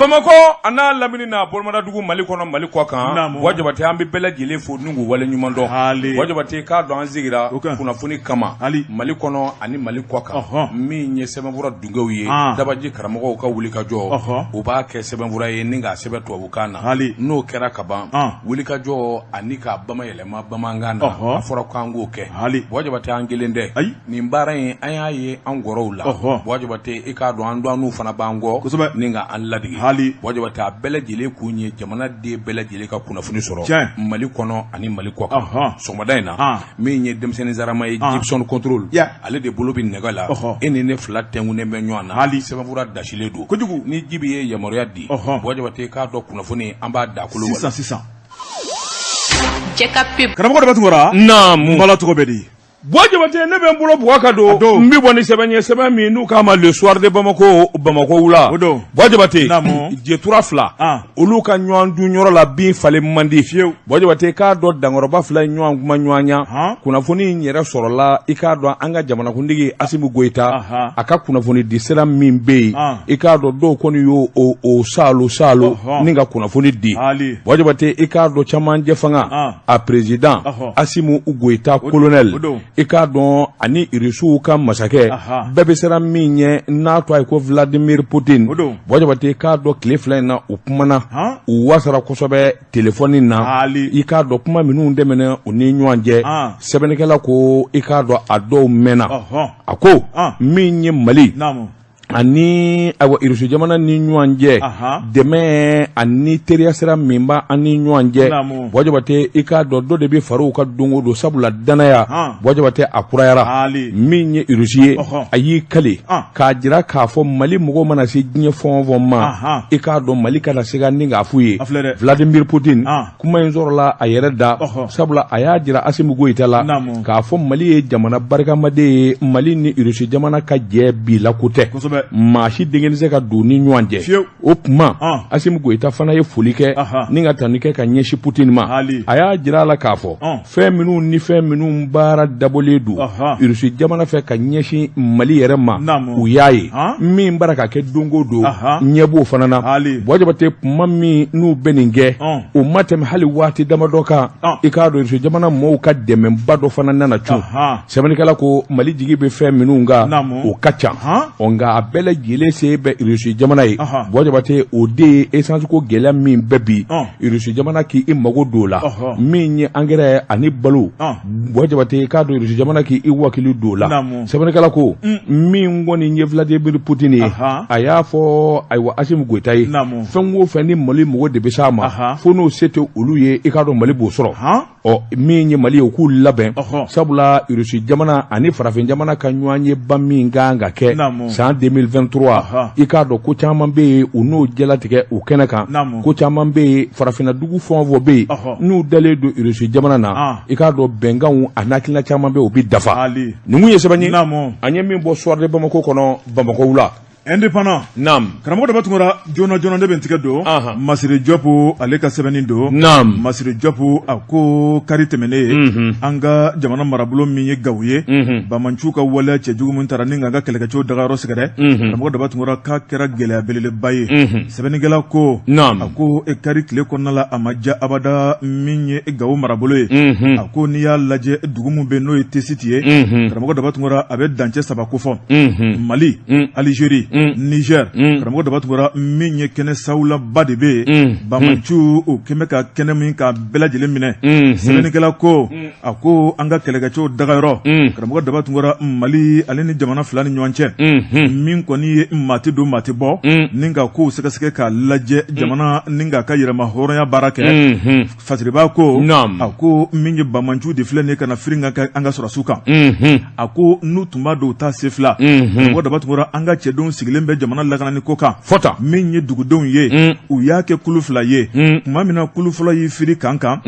Bamakɔ a n'a lamini n'a bolomadadugu Mali kɔnɔ Mali kɔ kan, naamu, Buwa Jabate an bɛ bɛɛ lajɛlen fo ni k'u waleɲuman dɔn, haali, Buwa Jabate k'a dɔn an sigira kunnafoni kama, haali, Mali kɔnɔ ani Mali kɔ kan, ɔhɔ, min ye sɛbɛnfura dungew ye, an, dabaji karamɔgɔw ka wulikajɔ, ɔhɔ, u b'a kɛ sɛbɛnfura ye ni k'a sɛbɛn tubabukan na, haali, n'o kɛra ka ban, an, wulikajɔ ani k'a bamayɛlɛma bamanankan na, ɔhɔ, a fɔra k'an k'o kɛ, haali, Buwa Jabate an kelen tɛ, ayi. Nin baara in an y'a ye an kɔrɔw la, ɔhɔ, Buwa Jabate i k'a dɔn an dɔgɔninw fana b'an kɔ, kosɛbɛ, ni ka an ladege, haali, Buwa Jabate a bɛɛ lajɛlen kun ye jamanaden bɛɛ lajɛlen ka kunnafoni sɔrɔ, tiɲɛ, Mali kɔnɔ ani Mali kɔ kan, ɔhɔ, sɔgɔmada in na, an, min ye denmisɛnnin zarama ye, an, Gibson Control, yeah, ale de bolo bɛ nɛgɛ la, ɔhɔ, e ni ne fila tɛnkunnen bɛ ɲɔgɔn na, haali, sɛbɛnfura dasilen don, kojugu, ni Jibi ye yamaruya di, ɔhɔ, Buwa Jabate k'a dɔn kunnafoni an b'a dakolo sisan sisan. Cɛ ka pub. Karamɔgɔ Daba Tunkara, naamu, Bala tɔgɔ bɛ di? Buwa Jabate ne bɛ n bolo bugɔ ka don n bɛ bɔ ni sɛbɛn ye sɛbɛn min n'u k'a ma Le Soir de Bamako Bamakɔ wula Buwa Jabate jetura fila olu ka ɲɔgɔn dun yɔrɔ la bin falen man di fiyewu Buwa Jabate k'a dɔn dankɔrɔba fila ɲɔgɔn kuma ɲɔgɔnya kunnafoni in yɛrɛ sɔrɔla i k'a dɔn an ka jamanakuntigi Asimi Goyita a ka kunnafoni di sira min bɛ yen i k'a dɔn dɔw kɔni y'o o saalo saalo ni ka kunnafoni di Buwa Jabate i k'a dɔn camancɛ fanga a président Asimi Goyita colonel i k'a dɔn ani Irisiw ka masakɛ bɛɛ bɛ siran min ɲɛ n'a tɔgɔ ye ko Vladimir Poutine Buwa Jabate i k'a dɔn tile fila in na u kumana u wasara kosɛbɛ telefɔni na i k'a dɔn kuma minnu tɛmɛna u ni ɲɔgɔn cɛ sɛbɛnnikɛla ko i k'a dɔn a dɔw mɛnna a ko min ye Mali ani ayiwa Irisi jamana ni ɲɔgɔn cɛ dɛmɛ ani teriya sira min b'an ni ɲɔgɔn cɛ Buwa Jabate i k'a dɔn dɔ de bɛ fara u kan don o don sabula dannaya Buwa Jabate a kurayara min ye Irisi ye a y'i kali k'a jira k'a fɔ Mali mɔgɔw mana se diɲɛ fɛn o fɛn ma i k'a dɔn Mali kana siga ni k'a f'u ye Vladimir Poutine kuma in sɔrɔla a yɛrɛ da sabula a y'a jira Asimi Goyita la k'a fɔ Mali ye jamana barikamaden ye Mali ni Irisi jamana ka jɛ bi la ko tɛ maa si denkɛ tɛ se ka don ni ɲɔgɔn cɛ o tuma Asimi Goyita fana ye foli kɛ ni ka tanuni kɛ ka ɲɛsin Poutine ma a y'a jira a la k'a fɔ fɛn minnu ni fɛn minnu baara dabɔlen don Irisi jamana fɛ ka ɲɛsin Mali yɛrɛ ma u y'a ye min bara ka kɛ don o don ɲɛ b'o fana na Buwa Jabate kuma min n'u bɛ nin kɛ o ma tɛmɛ hali waati damadɔ kan i k'a dɔn Irisi jamana mɔgɔw ka dɛmɛba dɔ fana nana cun sɛbɛnnikɛla ko Mali jigi bɛ fɛn minnu kan o ka ca ɔ nka a bɛɛ lajɛlen se bɛ Irisi jamana ye Buwa Jabate o de ye essence ko gɛlɛya min bɛ bi Irisi jamana k'i mago don o la min ye angɛrɛ ani balo Buwa Jabate i k'a dɔn Irisi jamana k'i wakili don o la sɛbɛnnikɛla ko min kɔni ye Vladimir Poutine ye a y'a fɔ ayiwa Asimi Goyita ye fɛn o fɛn ni Mali mago de bɛ s'a ma fo n'o se tɛ olu ye i k'a dɔn Mali b'o sɔrɔ ɔ min ye Mali ye u k'u labɛn sabula Irisi jamana ani farafin jamana ka ɲɔgɔnyeba min kan ka kɛ san 2023 i k'a dɔn ko caman bɛ yen u n'o jɛlatigɛ o kɛnɛ kan ko caman bɛ yen farafinna dugu fɛn o fɛn bɛ yen n'u dalen don Irisi jamana na i k'a dɔn bɛnkanw a n'hakilina caman bɛ yen o bɛ dafa nin ye sɛbɛn ye an ye min bɔ Soir de Bamako kɔnɔ Bamakɔ wula Indépendant naam karamɔgɔ Daba Tunkara joona joona ne bɛ n tigɛ don Masire Jɔpu ale ka sɛbɛnni don naam Masire Jɔpu a ko kari tɛmɛnen ye an ka jamana marabolo min ye Gawo ye banbaanciw ka waleya cɛjugu min taara ni k'an ka kɛlɛkɛcɛw dagayɔrɔ sɛgɛrɛ karamɔgɔ Daba Tunkara k'a kɛra gɛlɛya belebeleba ye sɛbɛnnikɛla ko a ko e kari tile kɔnɔna la a ma diya abada min ye Gawo marabolo ye a ko n'i y'a lajɛ dugu min bɛ n'o ye Tesiti ye karamɔgɔ Daba Tunkara a bɛ dancɛ saba kofɔ Mali Alizeri Nizɛri karamɔgɔ Daba Tunkara min ye kɛnɛ sawulaba de bɛ yen banbaanciw o kɛlen bɛ ka kɛnɛ min ka bɛɛ lajɛlen minɛ sɛbɛnnikɛla ko a ko an ka kɛlɛkɛcɛw dagayɔrɔ karamɔgɔ Daba Tunkara Mali ale ni jamana fila ni ɲɔgɔn cɛ min kɔni ye maa tɛ don maa tɛ bɔ ni ka kow sɛgɛsɛgɛ k'a lajɛ jamana ni k'a ka yɛrɛma hɔrɔnya baara kɛ Fasiriba ko a ko min ye banbaanciw de filɛ nin ye ka na firin ka an ka sɔrɔdasiw kan a ko n'u tun b'a dɔn u t'a se fila karamɔgɔ Daba Tunkara an ka cɛdenw sigilen bɛ jamana lakanani ko kan fɔta min ye dugudenw ye u y'a kɛ kulu fila ye tuma min na kulu fɔlɔ y'i firi kan kan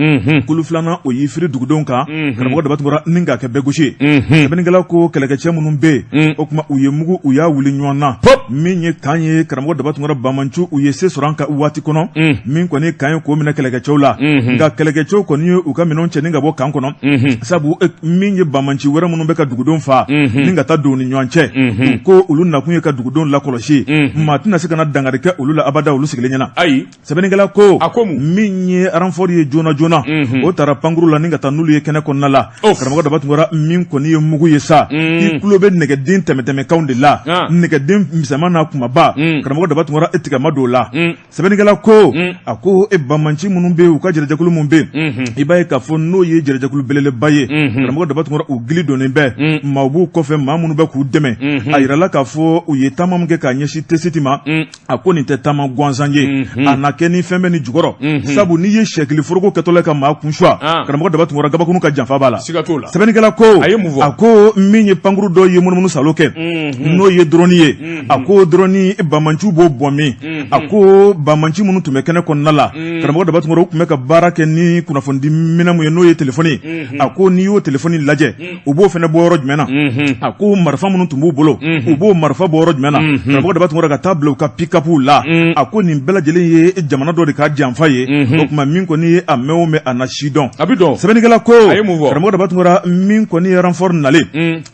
kulu filanan o y'i firi dugudenw kan karamɔgɔ Daba Tunkara ni k'a kɛ bɛɛ gosi ye sɛbɛnnikɛla ko kɛlɛkɛcɛ minnu bɛ yen o tuma u ye mugu u y'a wuli ɲɔgɔn na min ye kan ye karamɔgɔ Daba Tunkara banbaanciw u ye se sɔrɔ an kan waati kɔnɔ min kɔni kan ye k'o minɛ kɛlɛkɛcɛw la nka kɛlɛkɛcɛw kɔni ye u ka minɛnw cɛ ni ka bɔ kan kɔnɔ sabu min ye banbaanci wɛrɛ minnu bɛ ka dugudenw faa ni ka taa don ni ɲɔgɔn cɛ u ko olu nakun ye ka dugudenw jamanadenw lakɔlɔsi maa tɛna se ka na dankari kɛ olu la abada olu sigilen ɲɛna. Ayi. Sɛbɛnnikɛla ko a ko min ye renfort ye joona joona, o taara pankuru la ni ka taa n'olu ye kɛnɛ kɔnɔna la. Karamɔgɔ Daba Tunkara, min kɔni ye mugu ye sa, i tulo bɛ nɛgɛden tɛmɛtɛmɛkanw de la, nɛgɛden misɛnman n'a kunbaba. Karamɔgɔ Daba Tunkara, e tigɛ ma don o la. Sɛbɛnnikɛla ko a ko e banbaanci minnu bɛ yen, u ka jɛrɛjɛkulu minnu bɛ yen, i b'a ye k'a fɔ n'o ye jɛrɛjɛkulu belebeleba ye. Karamɔgɔ Daba Tunkara, u gili donnen bɛ, maaw b'u kɔfɛ, maa minnu bɛ k'u dɛmɛ. A yirala k'a fɔ u ye taama min kɛ k'a ɲɛsin Tesiti ma, a ko nin tɛ taama gansan ye, a na kɛ ni fɛn bɛ nin jukɔrɔ, sabu n'i ye sɛkili foroko kɛtɔla ye ka maa kun suwa, karamɔgɔ Daba Tunkara, gabakuru ka janfa b'a la. Sɛbɛnnikɛla ko a ko min ye pankuru dɔ ye munumunu salo kɛ, n'o ye drone ye, a ko drone banbaanciw b'o bɔ min? A ko banbaanci minnu tun bɛ kɛnɛ kɔnɔna la, karamɔgɔ Daba Tunkara, u tun bɛ ka baara kɛ ni kunnafonidi minɛn mun ye, n'o ye telefɔni ye. A ko n'i y'o telefɔni lajɛ, u b'o fana bɔ yɔrɔ jumɛn na? A ko marifa minnu tun b'u bolo, u b'o marifa bɔ yɔrɔ jumɛn na? Karamɔgɔ Daba Tunkara, ka taa bila u ka pick-upw la. A ko nin bɛɛ lajɛlen ye jamana dɔ de ka janfa ye. O tuma min kɔni ye a mɛn o mɛn, a na si dɔn. A bɛ dɔn. Sɛbɛnnikɛla ko karamɔgɔ Daba Tunkara, min kɔni ye renfort nalen,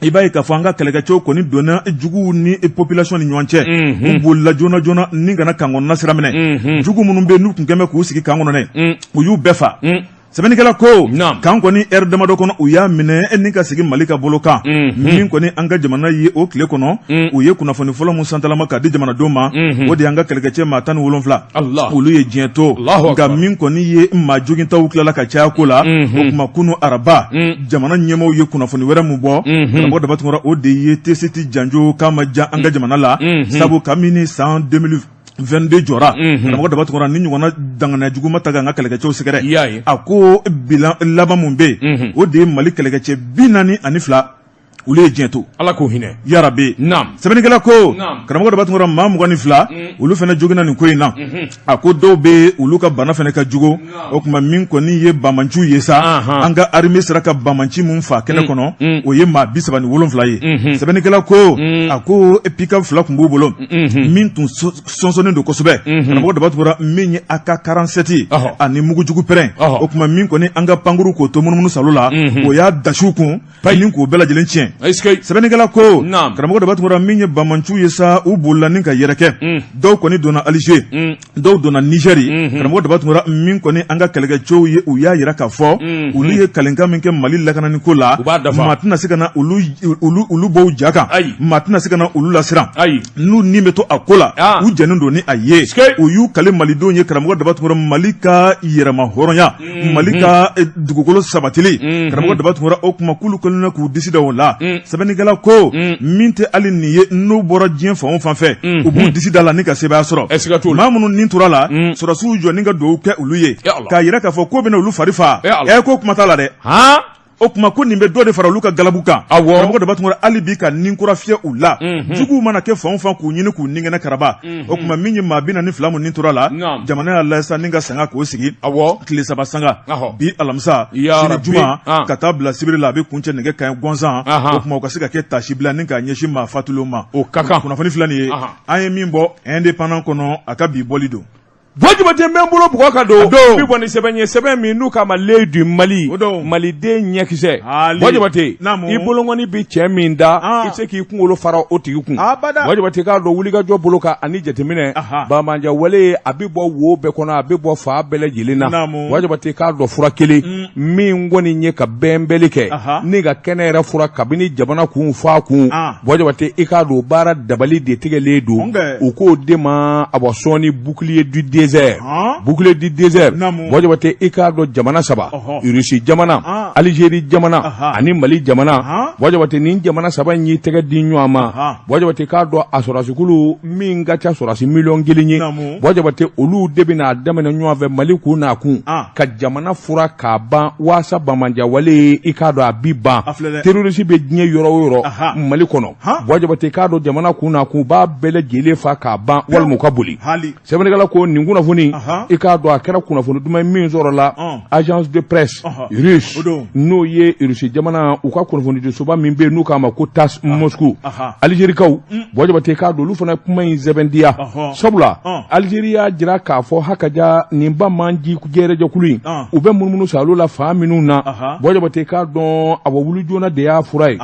i b'a ye k'a fɔ an ka kɛlɛkɛcɛw kɔni donna juguw ni population ni ɲɔgɔn cɛ. U bolila joona joona ni ka na camp kɔnɔna sira minɛ. Jugu minnu bɛ yen, n'u tun kɛn bɛ k'u sigi camp kɔnɔ dɛ, u y'u bɛɛ fa. Sɛbɛnnikɛla ko camp kɔni, heure damadɔ kɔnɔ, u y'a minɛ ni ka segin Mali ka bolo kan. Min kɔni an ka jamana ye o tile kɔnɔ, u ye kunnafoni fɔlɔ min santalama k'a di jamanadenw ma, o de y'an ka kɛlɛkɛcɛ maa 17, olu ye diɲɛ to. Nka min kɔni ye maa jogintaw tilala ka caya ko la, o tuma kunu araba, jamana ɲɛmaaw ye kunnafoni wɛrɛ min bɔ, karamɔgɔ Daba Tunkara, o de ye Tesiti janjo k'a ma diya an ka jamana la, sabu kabini san 2022 jɔra, karamɔgɔ Daba Tunkara, ni ɲɔgɔnna danganiya jugu ma ta k'an ka kɛlɛkɛcɛw sɛgɛrɛ. A ko bilan laban min bɛ yen, o de ye Mali kɛlɛkɛcɛ 42, olu ye diɲɛ to. Ala k'u hinɛ. Yarabi. Sɛbɛnnikɛla ko karamɔgɔ Daba Tunkara, maa 22, olu fana joginna nin ko in na. A ko dɔw bɛ, olu ka bana fana ka jugu. O tuma min kɔni ye banbaanciw ye sa, an ka armée sera ka banbaanci min faa kɛnɛ kɔnɔ, o ye maa 37 ye. Sɛbɛnnikɛla ko a ko pick-up 2 tun b'u bolo min tun sɔnsɔnnen don kosɛbɛ. Karamɔgɔ Daba Tunkara, min ye AK 47 ani mugujugu pɛrɛn, o tuma min kɔni an ka pankuru k'o to munumunu salo la, o y'a dasi u kun ni k'o bɛɛ lajɛlen tiɲɛ. Sɛbɛnnikɛla ko karamɔgɔ Daba Tunkara, min ye banbaanciw ye sa, u bolila ni ka yɛrɛkɛ. Dɔw kɔni donna Alger, dɔw donna Nizɛri. Karamɔgɔ Daba Tunkara, min kɔni an ka kɛlɛkɛcɛw ye, u y'a jira k'a fɔ olu ye kalenkan min kɛ Mali lakanani ko la, maa tɛna se ka na olu bɔ u ja kan, maa tɛna se ka na olu lasiran. N'u ni bɛ to a ko la, u jɛnnen don ni a ye. U y'u kali malidenw ye, karamɔgɔ Daba Tunkara, Mali ka yɛrɛma hɔrɔnya, Mali ka dugukolo sabatili. Karamɔgɔ Daba Tunkara, o kuma k'olu kɛlen k'u disi da o la. Sɛbɛnnikɛla ko min tɛ hali nin ye, n'u bɔra diɲɛ fan o fan fɛ, u b'u disi da la ni ka sebaaya sɔrɔ. Maa minnu ni tora la, sɔrɔdasiw jɔ ni ka dugawu kɛ olu ye, k'a jira k'a fɔ ko bɛna olu fari faa. Ɛ, ko kuma t'a la dɛ. O tuma ko nin bɛ dɔ de fara olu ka galabu kan. Karamɔgɔ Daba Tunkara, hali bi ka ni kura fiyɛ u la. Juguw mana kɛ fan o fan k'u ɲini k'u ni kɛnɛ karaba. O tuma min ye maa 42 min ni tora la, jamana y'a lajɛ sa ni ka sanga k'o sigi, tile 3 sanga, bi alamisa, sini juma, ka taa bila sibiri la, a bɛ kuncɛ nɛgɛ kanɲɛ gansan. O tuma o ka se ka kɛ taasibila ni k'a ɲɛsin maa fatulenw ma. O ka kan. Kunnafoni filɛ nin ye, an ye min bɔ Indépendant kɔnɔ, a ka bi bɔli don. Buwa Jabate, n bɛ n bolo bugɔ ka don, n bɛ bɔ ni sɛbɛn ye, sɛbɛn min n'u k'a ma L'Oeil du Mali, maliden ɲɛkisɛ. Buwa Jabate, i bolonkɔni bɛ cɛ min da, i tɛ se k'i kunkolo fara o tigi kun. Buwa Jabate, k'a dɔn wulikajɔ bolo kan ani jateminɛ, banbaanci wale a bɛ bɔ wo bɛɛ kɔnɔ, a bɛ bɔ fan bɛɛ lajɛlen na. Buwa Jabate, k'a dɔn fura kelen min kɔni ye ka bɛnbɛnli kɛ ni ka kɛnɛ yɛrɛ fura kabini jamana kun f'a kun. Buwa Jabate, i k'a dɔn baara dabali de tigɛlen don, u k'o de ma a bɔ sɔɔni bouclier du désert. Bouclier du désert, Buwa Jabate, i k'a dɔn jamana saba, Russie jamana, Algérie jamana ani Mali jamana. Buwa Jabate, nin jamana saba in y'i tɛgɛ di ɲɔgɔn ma. Buwa Jabate, k'a dɔn a sɔrɔdasikulu min ka ca sɔrɔdasi 1 miliyɔn ye, Buwa Jabate, olu de bɛna a daminɛ ɲɔgɔn fɛ Mali kun n'a kun, ka jamana fura k'a ban waasa banbaanci wale, i k'a dɔn a bi ban. Terroriste bɛ diɲɛ yɔrɔ o yɔrɔ, Mali kɔnɔ, Buwa Jabate, k'a dɔn jamana kun n'a kun b'a bɛɛ lajɛlen fa k'a ban walima u ka boli. Sɛbɛnnikɛla ko nin kunnafoni, i k'a dɔn a kɛra kunnafoni duman min sɔrɔla agence de presse russe, n'o ye Russie jamana u ka kunnafonidisoba min bɛ yen n'u k'a ma ko TASS Moscou. Alizerikaw, Buwa Jabate, k'a dɔn olu fana kuma in sɛbɛntiya, sabula Alizeri y'a jira k'a fɔ hakaja nin banbaanci jɛrɛjɛkulu in, u bɛ munumunu salo la fan minnu na. Buwa Jabate, k'a dɔn a wuli joona de y'a fura ye.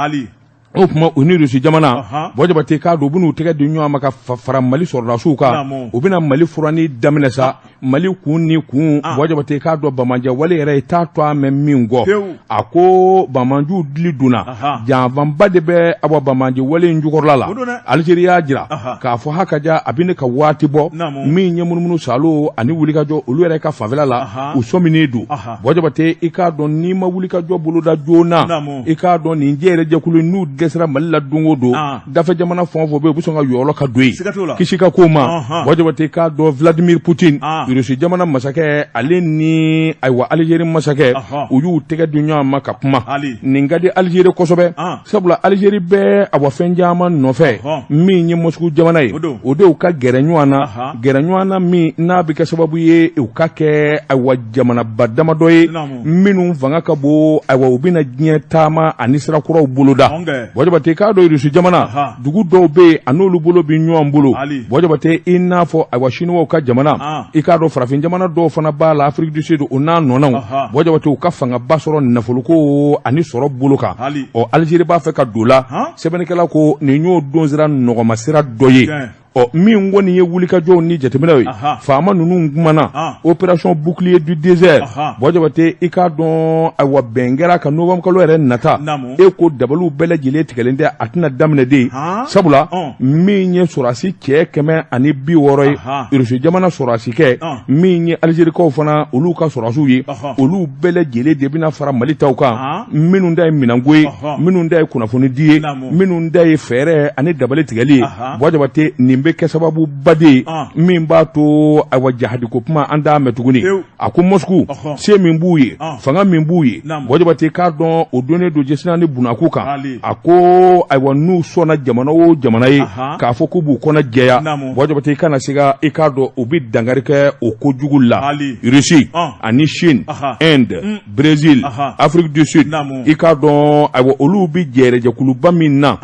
O tuma u ni Rusi jamana Buwa Jabate k'a dɔn u bɛn'u tɛgɛ di ɲɔgɔn ma ka fara Mali sɔrɔdasiw kan, u bɛna Mali furanni daminɛ sa, Mali kun ni kun. Buwa Jabate k'a dɔn banbaanciya wale yɛrɛ i t'a to a mɛn min kɔ, a ko banbaanciw dili donna janfanba de bɛ awa banbaanci wale in jukɔrɔla la. Alizeri y'a jira k'a fɔ hakaja a bɛ ne ka waati bɔ min ye munumunu salo ani wulikajɔ olu yɛrɛ ka fanfɛla la, u sɔminen don. Buwa Jabate i k'a dɔn n'i ma wulikajɔ boloda joona, i k'a dɔn nin jɛ jɛkulu n'u dɛsɛra Mali la don o don, dafɛ jamana fɛn o fɛn bɛ yen, u bɛ sɔn ka yɔlɔ ka don yen kisi ka ko ma. Buwa Jabate k'a dɔn Vladimir Poutine, Rusi jamana masakɛ, ale ni ayiwa Alizeri masakɛ, u y'u tɛgɛ di ɲɔgɔn ma ka kuma. Nin ka di Alizeri kosɛbɛ, sabula Alizeri bɛ awa fɛn caman nɔfɛ min ye Moscou jamana ye, o de u ka gɛrɛ ɲɔgɔn na, gɛrɛ ɲɔgɔn na min n'a bɛ kɛ sababu ye u ka kɛ ayiwa jamanaba damadɔ ye minnu fanga ka bon, ayiwa u bɛna diɲɛ taama ani sira kuraw boloda. Buwa Jabate k'a dɔn Rusi jamana dugu dɔw bɛ yen, a n'olu bolo bɛ ɲɔgɔn bolo. Buwa Jabate, i n'a fɔ ayiwa Siniwaw ka jamana, i k'a dɔn farafin jamana dɔw fana b'a la, Afrique du Sud o n'a nɔnaw. Buwa Jabate, u ka fangaba sɔrɔ nafoloko ani sɔrɔ bolo kan. Ɔ Alizeri b'a fɛ ka don la. Sɛbɛnnikɛla ko nin y'o don sira nɔgɔma sira dɔ ye. Ɔ min kɔni ye wulikajɔw ni jateminɛw ye, faama ninnu kumana opération bouclier du désert. Buwa Jabate i k'a dɔn ayiwa bɛn kɛra ka novembre kalo yɛrɛ nata, e ko dabaliw bɛɛ lajɛlen tigɛlen tɛ, a tɛna daminɛ de, sabula min ye sɔrɔdasi cɛ 160 ye, Rusi jamana sɔrɔdasikɛ, min ye Alizerikaw fana olu ka sɔrɔdasiw ye, olu bɛɛ lajɛlen de bɛna fara Mali taw kan, minnu ta ye minɛnko ye, minnu ta ye kunnafonidi ye, minnu ta ye fɛɛrɛ ani dabali tigɛli ye. Buwa Jabate, nin bɛ kɛ sababu ba de ye min b'a to ayiwa jahadiko kuma an t'a mɛn tuguni. A ko Moscou, se min b'u ye, fanga min b'u ye, Buwa Jabate k'a dɔn o donnen don jɛsina ni bunakun kan. A ko ayiwa n'u sɔnna jamana o jamana ye k'a fɔ k'u b'u kɔnɔ jɛya, Buwa Jabate i kana siga, i k'a dɔn u bɛ dankari kɛ o kojugu la. Russie ani Chine, Inde, Brésil, Afrique du Sud, i k'a dɔn ayiwa olu bɛ jɛrɛjɛkuluba min na,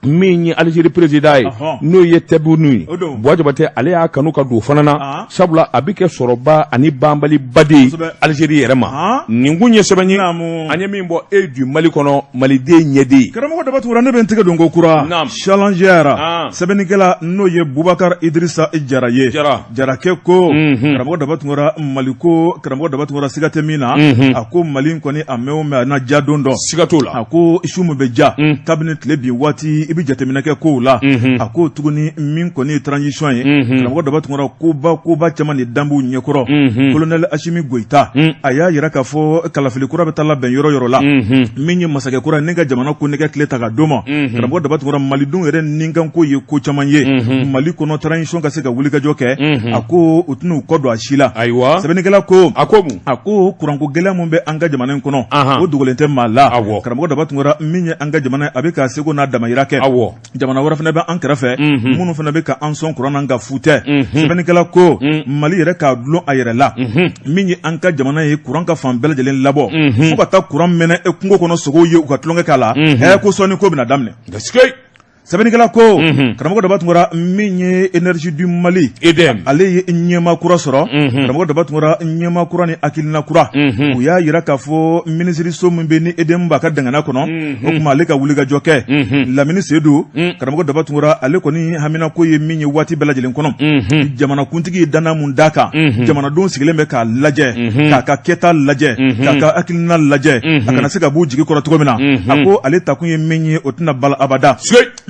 min ye Alizeri président ye, n'o ye Tebboune ye, Buwa Jabate ale y'a kanu ka don fana na, sabula a bɛ kɛ sɔrɔba ani banbaliba de ye Alizeri yɛrɛ ma. Nin kun ye sɛbɛn ye an ye min bɔ Œil du Mali kɔnɔ, maliden ɲɛden. Karamɔgɔ Daba Tunkara, ne bɛ n tɛgɛ don ko kura Challenger, sɛbɛnnikɛla n'o ye Bubakari Idirisa Jara ye. Jarakɛ ko karamɔgɔ Daba Tunkara, Mali ko karamɔgɔ Daba Tunkara, siga tɛ min na. A ko Mali kɔni a mɛn o mɛn a na ja don dɔ. Siga t'o la. A ko su min bɛ ja kabini tile bin waati, i bɛ jateminɛ kɛ kow la. A ko tuguni min kɔni ye transition ye, karamɔgɔ Daba Tunkara, koba koba caman de dan b'u ɲɛkɔrɔ. Colonel Asimi Goyita, a y'a jira k'a fɔ kalafili kura bɛ taa labɛn yɔrɔ yɔrɔ la. Min ye masakɛ kura ni ka jamana ko nɛgɛ tile ta ka d'o ma, karamɔgɔ Daba Tunkara, malidenw yɛrɛ nikanko ye ko caman ye Mali kɔnɔ, transition ka se ka wulikajɔ kɛ. A ko u tɛna u kɔ don a si la. Ayiwa, sɛbɛnnikɛla ko a ko a ko kuranko gɛlɛya min bɛ an ka jamana in kɔnɔ, o dogolen tɛ maa la. Karamɔgɔ Daba Tunkara, min ye an ka jamana a bɛ k'a seko n'a damayira kɛ. Jamana wɛrɛ fana bɛ an kɛrɛfɛ minnu fana bɛ ka an sɔn kuran na, nka fu tɛ. Sɛbɛnnikɛla ko Mali yɛrɛ k'a dulon a yɛrɛ la, min ye an ka jamana ye kuran ka fan bɛɛ lajɛlen labɔ, fo ka taa kuran mɛnɛ e kungo kɔnɔ sogow ye u ka tulonkɛ k'a la. Ko sɔɔni ko bɛna daminɛ. Sɛbɛnnikɛla ko karamɔgɔ Daba Tunkara, min ye Énergie du Mali, EDM, ale ye ɲɛmaa kura sɔrɔ. Karamɔgɔ Daba Tunkara, ɲɛmaa kura ni hakilina kura, u y'a jira k'a fɔ minisiriso min bɛ ni EDM b'a ka dangana kɔnɔ, o tuma ale ka wulikajɔ kɛ. Lamini Sedu, karamɔgɔ Daba Tunkara, ale kɔni haminako ye min ye waati bɛɛ lajɛlen kɔnɔ, jamanakuntigi ye danna mun d'a kan, jamanadenw sigilen bɛ k'a lajɛ, k'a ka kɛta lajɛ, k'a ka hakilina lajɛ, a kana se ka b'u jigi kɔrɔ cogo min na. A ko ale takun ye min ye, o tɛna bala abada.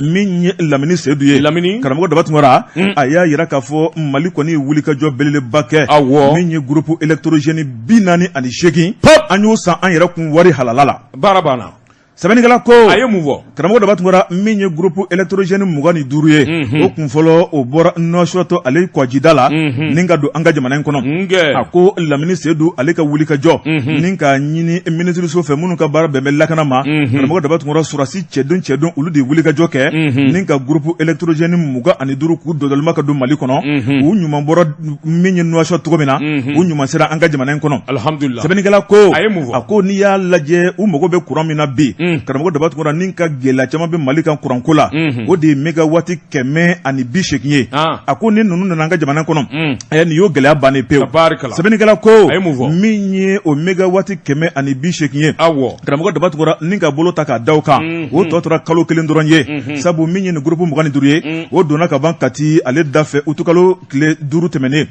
Min ye Lamini Sedu ye, Lamini, karamɔgɔ Daba Tunkara, a y'a jira k'a fɔ Mali kɔni ye wulikajɔ belebeleba kɛ. Min ye groupe électrogène 48, an y'o san an yɛrɛ kun wari halala la. Baara banna. Sɛbɛnnikɛla ko a ye mun fɔ? Karamɔgɔ Daba Tunkara, min ye groupe électrogène 25 ye, o kun fɔlɔ o bɔra Nouakchott ale kɔjida la ni ka don an ka jamana in kɔnɔ. A ko Lamini Sedu ale ka wulikajɔ ni k'a ɲini minisiriso fɛ minnu ka baara bɛn bɛ lakana ma, karamɔgɔ Daba Tunkara, sɔrɔdasi cɛden cɛden olu de ye wulikajɔ kɛ ni ka groupe électrogène 25 k'u dɔdɔlima ka don Mali kɔnɔ. U ɲuman bɔra min ye Nouakchott cogo min na, u ɲuman sera an ka jamana in kɔnɔ. Alihamudulila. Sɛbɛnnikɛla ko a ye mun fɔ? A ko n'i y'a lajɛ, u mago bɛ kuran min na bi. Karamɔgɔ Daba Tunkara ni ka gɛlɛya caman bɛ Mali kan kuranko la, o de ye mégawati 180 ye. A ko ni ninnu nana an ka jamana kɔnɔ, nin y'o gɛlɛya bannen pewu. Sɛbɛnnikɛla ko min ye o mégawati 180 ye, karamɔgɔ Daba Tunkara ni ka bolo ta k'a da o kan, o tɔ tora kalo kelen dɔrɔn ye, sabu min ye nin groupe 25 ye, o donna ka ban Kati ale da fɛ utukalo tile 5 tɛmɛnen.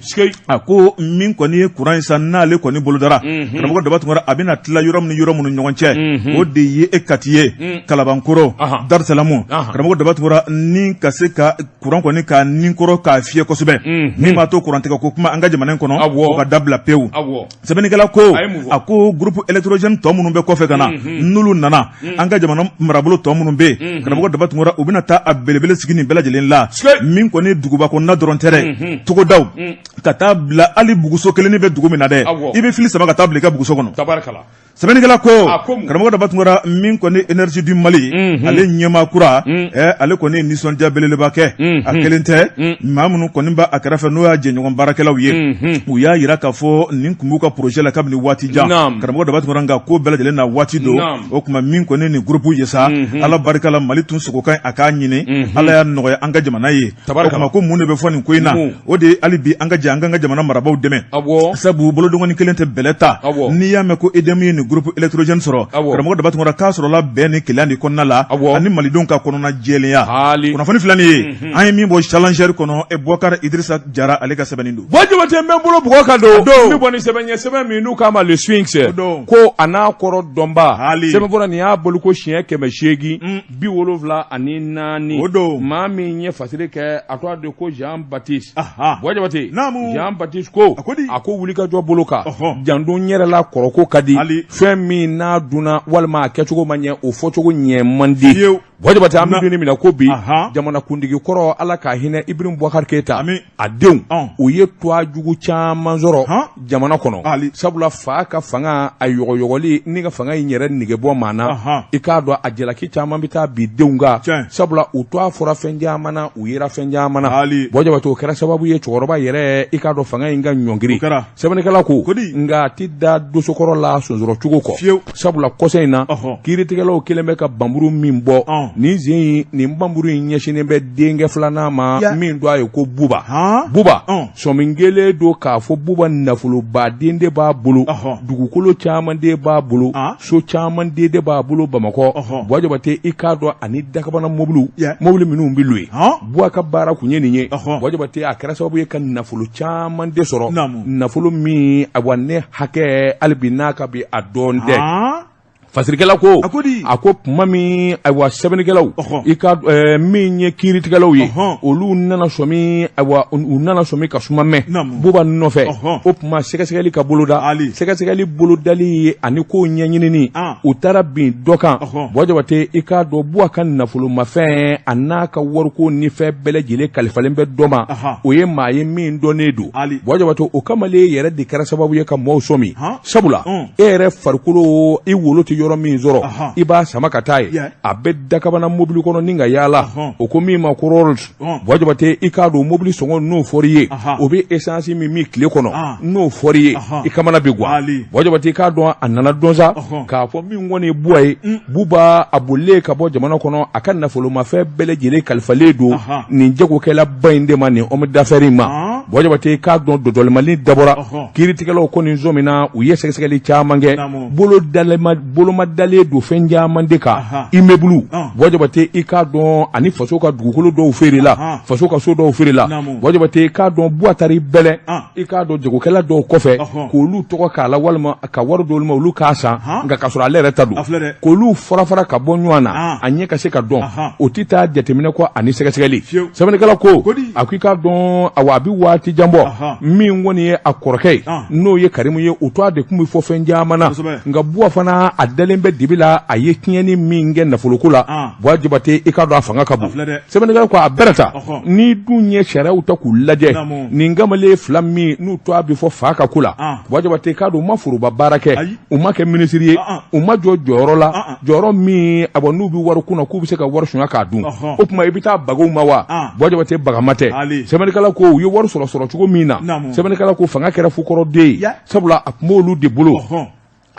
A ko min kɔni ye kuran ye sa, n'ale kɔni bolodara, karamɔgɔ Daba Tunkara, a bɛna tila yɔrɔ min ni yɔrɔ minnu ɲɔgɔn cɛ, o de ye e Kati ye, Kalabankɔrɔ, Darisalamu. Karamɔgɔ Daba Tunkara ni ka se ka kuran kɔni ka nin kɔrɔ k'a fiyɛ kosɛbɛ, min b'a to kurantigɛ ko kuma an ka jamana in kɔnɔ, o ka dabila pewu. Sɛbɛnnikɛla ko a ko groupe électrogène tɔ minnu bɛ kɔfɛ ka na, n'olu nana, an ka jamana marabolo tɔ minnu bɛ yen, karamɔgɔ Daba Tunkara, u bɛna taa a belebele sigi nin bɛɛ lajɛlen la. Min kɔni duguba kɔnɔna dɔrɔn tɛ dɛ, togodaw ka taa bila hali buguso kelen bɛ dugu min na dɛ, i bɛ fili sama ka taa bila i ka buguso kɔnɔ. Sɛbɛnnikɛla ko karamɔgɔ Daba Tunkara, min kɔni énergie du Mali, ale ɲɛmaa kura, ale kɔni ye nisɔndiya belebeleba kɛ. A kelen tɛ, maa minnu kɔni b'a kɛrɛfɛ, n'o y'a jɛɲɔgɔn baarakɛlaw ye, u y'a jira k'a fɔ nin tun b'u ka projet la kabini waati jan. Karamɔgɔ Daba Tunkara, nka ko bɛɛ lajɛlen na waati don. O tuma min kɔni nin groupe ye sa, Ala barika la, Mali tun sogo kan a k'a ɲini, Ala y'a nɔgɔya an ka jamana ye. O tuma ko mun de bɛ fɔ nin ko in na? O de ye hali bi an ka jɛ an k'an ka jamana marabaaw dɛmɛ, sabu bolodengɔnnin kelen tɛ bɛlɛ ta. N'i y'a mɛn ko EDM ye nin groupe électrogène sɔrɔ, karamɔgɔ Daba Tunkara, k'a sɔrɔla bɛn ni kelenya de kɔnɔna la ani malidenw ka kɔnɔna jɛlenya. Kunnafoni filɛ nin ye, an ye min bɔ Challenger kɔnɔ, Bubakari Idirisa Jara ale ka sɛbɛnni don. Buwa Jabate, n bɛ n bolo bugɔ ka don n bɛ bɔ ni sɛbɛn ye, sɛbɛn min n'u k'a ma Le Sphinx, ko a n'a kɔrɔ dɔnba sɛbɛnfura nin y'a bolo ko siɲɛ 874. O don. Maa min ye fasiri kɛ, a tɔgɔ de ko Jean Baptiste. Buwa Jabate, Jean Baptiste ko a ko wulikajɔ bolo kan, janto n yɛrɛ la, kɔrɔko ka di, fɛn min n'a dunna walima a kɛcogo ma ɲɛ, o fɔcogo ɲɛ man di. Buwa Jabate, an bɛ don min na ko bi, jamanakuntigi kɔrɔ, Ala ka hinɛ Ibrahim Boubacar Keita, a denw, u ye tɔgɔ jugu caman sɔrɔ jamana kɔnɔ, sabula fa ka fanga a yɔgɔyɔgɔli ni ka fanga in yɛrɛ nege bɔ maa na, i k'a dɔn a jalaki caman bɛ taa bin denw kan, sabula u tɔgɔ fɔra fɛn caman na, u yera fɛn caman na. Buwa Jabate, o kɛra sababu ye cɛkɔrɔba yɛrɛ, i k'a dɔn fanga in ka ɲɔngiri. Sɛbɛnnikɛla ko nka a tɛ da dosokɔrɔ la sonsɔrɔ cogo kɔ, sabula kɔsa in na, kiiritigɛlaw kɛlen bɛ ka banburu min bɔ nin sen in, nin banburu in ɲɛsinnen bɛ denkɛ filanan ma min tɔgɔ ye ko Buba. Buba, sɔmi kɛlen don k'a fɔ Buba nafolobaden de b'a bolo, dugukolo caman de b'a bolo, so caman de b'a bolo Bamakɔ. Buwa Jabate, i k'a dɔn ani dakabana mobili, mobili minnu bɛ louer, Buwa ka baara kun ye nin ye. Buwa Jabate, a kɛra sababu ye ka nafolo caman de sɔrɔ, nafolo min awa ne hakɛ hali bi n'a ka bi a dɔn tɛ. Fasirikɛla ko a ko tuma min ayiwa sɛbɛnnikɛlaw, i ka min ye kiiritigɛlaw ye, olu nana sɔmi, ayiwa u nana sɔmi ka suma mɛn Buba nɔfɛ. O tuma sɛgɛsɛgɛli ka boloda, sɛgɛsɛgɛli bolodali ani ko ɲɛɲinini, u taara bin dɔ kan. Buwa Jabate, i k'a dɔn Buwa ka nafolomafɛn a n'a ka wariko ni fɛn bɛɛ lajɛlen kalifalen bɛ dɔ ma, o ye maa ye min dɔnnen don. Buwa Jabate, o kamalen yɛrɛ de kɛra sababu ye ka mɔgɔw sɔmi, sabula e yɛrɛ farikolo, i wolo tɛ yɔrɔ min sɔrɔ, i b'a sama ka taa yen, a bɛ dakabana mobili kɔnɔ ni ka yaala, o ko min ma ko Rolls. Buwa Jabate, i k'a dɔn mobili sɔngɔ n'o fɔr'i ye, o bɛ essence min min tile kɔnɔ, n'o fɔr'i ye, i kamana bɛ gan. Buwa Jabate, i k'a dɔn a nana dɔn sa k'a fɔ min kɔni ye Buwa ye, Buba a bolilen ka bɔ jamana kɔnɔ, a ka nafolomafɛn bɛɛ lajɛlen kalifalen don nin jagokɛlaba in de ma, nin homme d'affaires in ma. Buwa Jabate, i k'a dɔn dɔdɔlimali dabɔra, kiiritigɛlaw kɔni sɔmina, u ye sɛgɛsɛgɛli caman kɛ, boloma dalen don fɛn caman de kan, immeuble. Buwa Jabate, i k'a dɔn ani faso ka dugukolo dɔw feerela, faso ka so dɔw feerela. Buwa Jabate, i k'a dɔn Buwa taar'i bɛlɛn, i k'a dɔn jagokɛla dɔw kɔfɛ k'olu tɔgɔ k'a la walima ka wari d'olu ma olu k'a san, nka k'a sɔrɔ ale yɛrɛ ta don, k'olu fara fara ka bɔ ɲɔgɔn na, a ɲɛ ka se ka dɔn, o tɛ taa jateminɛ kɔ ani sɛgɛsɛgɛli. Sɛbɛnnikɛla ko a ko i k'a dɔn awa a bɛ waati jan bɔ, min kɔni ye a kɔrɔkɛ ye, n'o ye Karimu ye, o tɔgɔ de tun bɛ fɔ fɛn caman na, nka Buwa fana a dalen bɛ dibi la, a ye tiɲɛni min kɛ nafoloko la. Buwa Jabate, i k'a dɔn a fanga ka bon. Sɛbɛnnikɛla ko a bɛrɛ ta, n'i dun ye sariyaw ta k'u lajɛ, nin kamalen fila min n'u tɔgɔ bɛ fɔ fa ka ko la, Buwa Jabate, i k'a dɔn u ma foroba baara kɛ, u ma kɛ minisiri ye, u ma jɔ jɔyɔrɔ la, jɔyɔrɔ min awa n'u bɛ wari kunna k'u bɛ se ka wari sunya k'a dun. O tuma i bɛ taa baga u ma wa? Buwa Jabate, bagama tɛ. Sɛbɛnnikɛla ko u ye wari sɔrɔ sɔrɔ cogo min na, sɛbɛnnikɛla ko fanga kɛra fukɔrɔden ye, sabula a tun b'olu de bolo.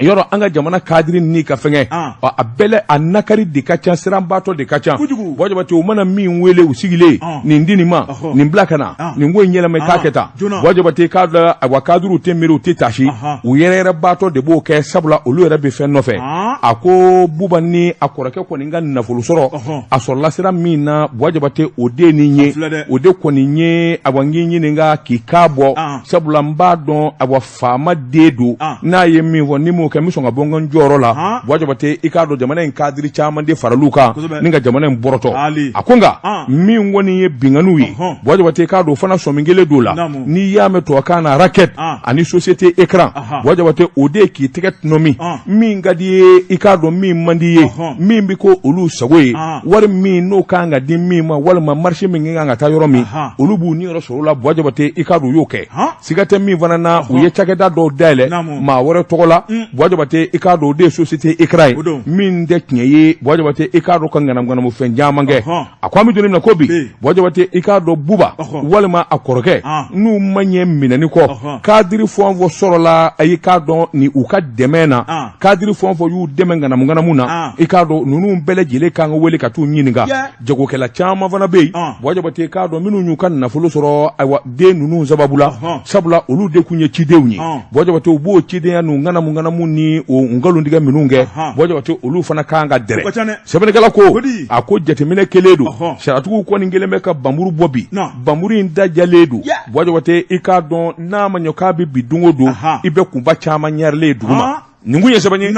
Yɔrɔ an ka jamana kadiri ni ka fɛngɛ a bɛɛ a nakari de ka ca siranbaatɔ de ka ca Buwa Jabate u mana min wele u sigilen nin di nin ma nin bila ka na nin ko in yɛlɛma i k'a kɛ tan Buwa Jabate k'a dɔn awa kadiriw tɛ miiri u tɛ taasi u yɛrɛyɛrɛbaatɔ de b'o kɛ sabula olu yɛrɛ bɛ fɛn nɔfɛ a ko Buba ni a kɔrɔkɛ kɔni ka nafolo sɔrɔ a sɔrɔla sira min na Buwa Jabate o de nin ye o de kɔni ye awa n k'i ɲininka k'i kan bɔ sabula n b'a dɔn awa faama den don n'a ye min fɔ ni m'o kɛ n bɛ sɔn ka bɔ n ka jɔyɔrɔ la Buwa Jabate i k'a dɔn jamana in kadiri caman de faral'u kan ni ka jamana in bɔrɔtɔ a ko nka min kɔni ye binkanniw ye Buwa Jabate i k'a dɔn o fana sɔmi kelen don la n'i y'a mɛn tubabukan na racket ani société écran Buwa Jabate o de ye k'i tɛgɛ tɔnɔmi min ka di i ye i k'a dɔn min man di i ye min bɛ ko olu sago ye wari min n'o kan ka di min ma walima marché min kan ka taa yɔrɔ min olu b'u niyɔrɔ sɔrɔ o la Buwa Jabate i k'a dɔn u y'o kɛ siga tɛ min fana na u ye cakɛda dɔw dayɛlɛ maa wɛrɛ tɔgɔ la Buwa Jabate i k'a dɔn o de ye société écran ye min tɛ tiɲɛ ye Buwa Jabate i k'a dɔn ka ŋanamuŋanamu fɛn caman kɛ a ko an bɛ don min na ko bi Buwa Jabate i k'a dɔn Buba walima a kɔrɔkɛ n'u ma ɲɛ minɛni kɔ kadiri fɛn o fɛn sɔrɔla i k'a dɔn ni u ka dɛmɛ na kadiri fɛn o fɛn y'u dɛmɛ ŋanamuŋanamu na i k'a dɔn ninnu bɛɛ lajɛlen kan ka wele ka t'u ɲininka jagokɛla caman fana bɛ yen Buwa Jabate k'a dɔn minnu y'u ka nafolo sɔrɔ ayiwa den ninnu sababu la sabula olu de tun ye cidenw ye Buwa Jabate u b'o cidenya n'u ŋanamuŋanamu ni o nkalontigɛ minnu kɛ Buwa Jabate olu fana kan ka dɛrɛ sɛbɛnnikɛla ko a ko jateminɛ kɛlen don sariyatigiw kɔni kɛlen bɛ ka bamuru bɔ bi bamuru in dajalen don Buwa Jabate i k'a dɔn n'a ma ɲɛ k'a bɛ bin don o don i bɛ kunba caman ɲarilen ye duguma nin kun ye sɛbɛn ye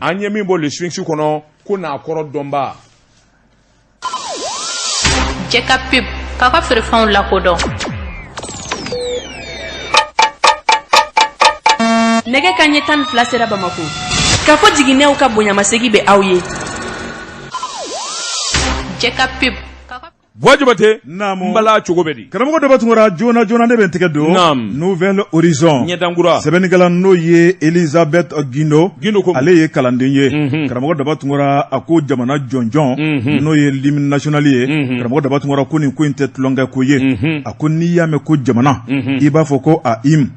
an ye min bɔ Le Sphinx kɔnɔ ko n'a kɔrɔ dɔnba Cɛ ka pub k'a ka feerefɛnw lakodɔn. Nɛgɛ kanɲɛ 12 sera Bamakɔ. Kafo jiginɛw ka bonyamasegin bɛ aw ye. Cɛ ka pub. Buwa Jabate n bala cogo bɛ di karamɔgɔ Daba Tunkara joona joona ne bɛ n tɛgɛ don Nouvel Horizon ɲɛdankura sɛbɛnnikɛla n'o ye Elizabeth Gindo Gindo ko ale ye kalanden ye karamɔgɔ Daba Tunkara a ko jamana jɔnjɔn n'o ye l'hymne national ye karamɔgɔ Daba Tunkara ko nin ko in tɛ tulonkɛ ko ye a ko n'i y'a mɛn ko jamana i b'a fɔ ko a hymne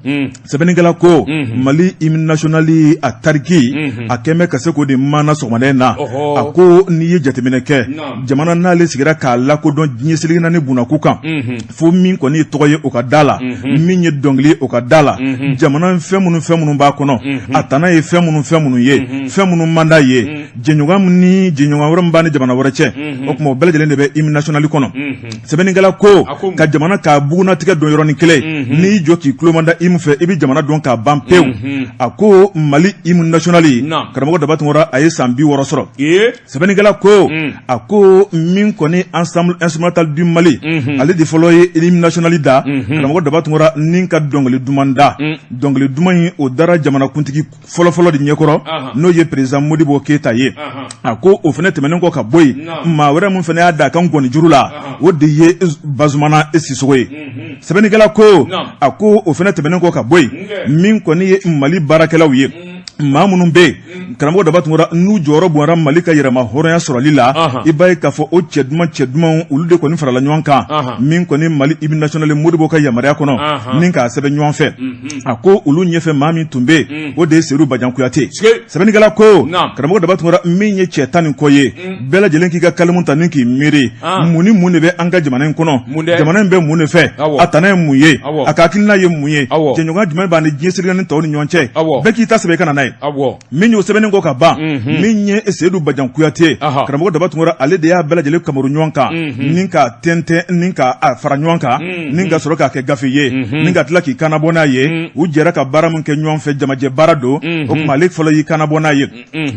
sɛbɛnnikɛla ko Mali hymne national a tariki a kɛlen bɛ ka se k'o de maana sɔgɔmada in na a ko n'i ye jateminɛ kɛ jamana n'ale sigira k'a lakodɔn diɲɛ seleke naani bunakun kan fo min kɔni ye tɔgɔ ye o ka da la min ye dɔnkili o ka da la jamana fɛn minnu b'a kɔnɔ a tana ye fɛn minnu ye fɛn minnu man d'a ye jɛɲɔgɔn ni jɛɲɔgɔn wɛrɛ min b'a ni jamana wɛrɛ cɛ o tuma o bɛɛ lajɛlen de bɛ hymne national kɔnɔ sɛbɛnnikɛla ko ka jamana k'a bugunnatigɛ dɔn yɔrɔnin kelen n'i jɔ k'i tulo mada hymne fɛ i bɛ jamana dɔn k'a ban pewu a ko Mali hymne national karamɔgɔ Daba Tunkara a ye san 60 sɔrɔ sɛbɛnnikɛla ko a ko min kɔni ensemble instrumental du Mali ale de fɔlɔ ye hymne national da karamɔgɔ Daba Tunkara ni ka dɔnkili duman da dɔnkili duman in o dara jamanakuntigi fɔlɔfɔlɔ de ɲɛkɔrɔ n'o ye président Modibo Keyita ye a ko o fana tɛmɛnen kɔ ka bɔ yen maa wɛrɛ min fana y'a da a ka ngɔni juru la o de ye Bazumana Sisoko ye sɛbɛnnikɛla ko a ko o fana tɛmɛnen kɔ ka bɔ yen min kɔni ye Mali baarakɛlaw ye maa minnu bɛ yen karamɔgɔ Daba Tunkara n'u jɔyɔrɔ bonyara Mali ka yɛrɛma hɔrɔnya sɔrɔli la i b'a ye k'a fɔ o cɛ duman cɛ dumanw olu de kɔni farala ɲɔgɔn kan min kɔni Mali hymne national Modibo ka yamaruya kɔnɔ ni k'a sɛbɛn ɲɔgɔn fɛ a ko olu ɲɛfɛ maa min tun bɛ yen o de ye Seyidu Bajan Kuyate sɛbɛnnikɛla ko karamɔgɔ Daba Tunkara min ye cɛ tan ni kɔ ye bɛɛ lajɛlen k'i ka kalimu ta ni k'i miiri mun ni mun de bɛ an ka jamana in kɔnɔ jamana in bɛ mun de fɛ a tana ye mun ye a ka hakilina ye mun ye jɛɲɔgɔnya jumɛn b'a ni diɲɛ seleke naani tɔw ni ɲɔgɔn cɛ bɛɛ k'i ta sɛbɛn i ka na n'a ye min y'o sɛbɛnnen kɔ ka ban min ye Seyidu Bajan Kuyate karamɔgɔ Daba Tunkara ale de y'a bɛɛ lajɛlen kamaru ɲɔgɔn kan ni k'a tɛntɛn ni k'a fara ɲɔgɔn kan ni ka sɔrɔ k'a kɛ gafe ye ni ka tila k'i kannabɔ n'a ye u jɛra ka baara min kɛ ɲɔgɔn fɛ jamajɛ baara don o tuma ale fɔlɔ y'i kannabɔ n'a ye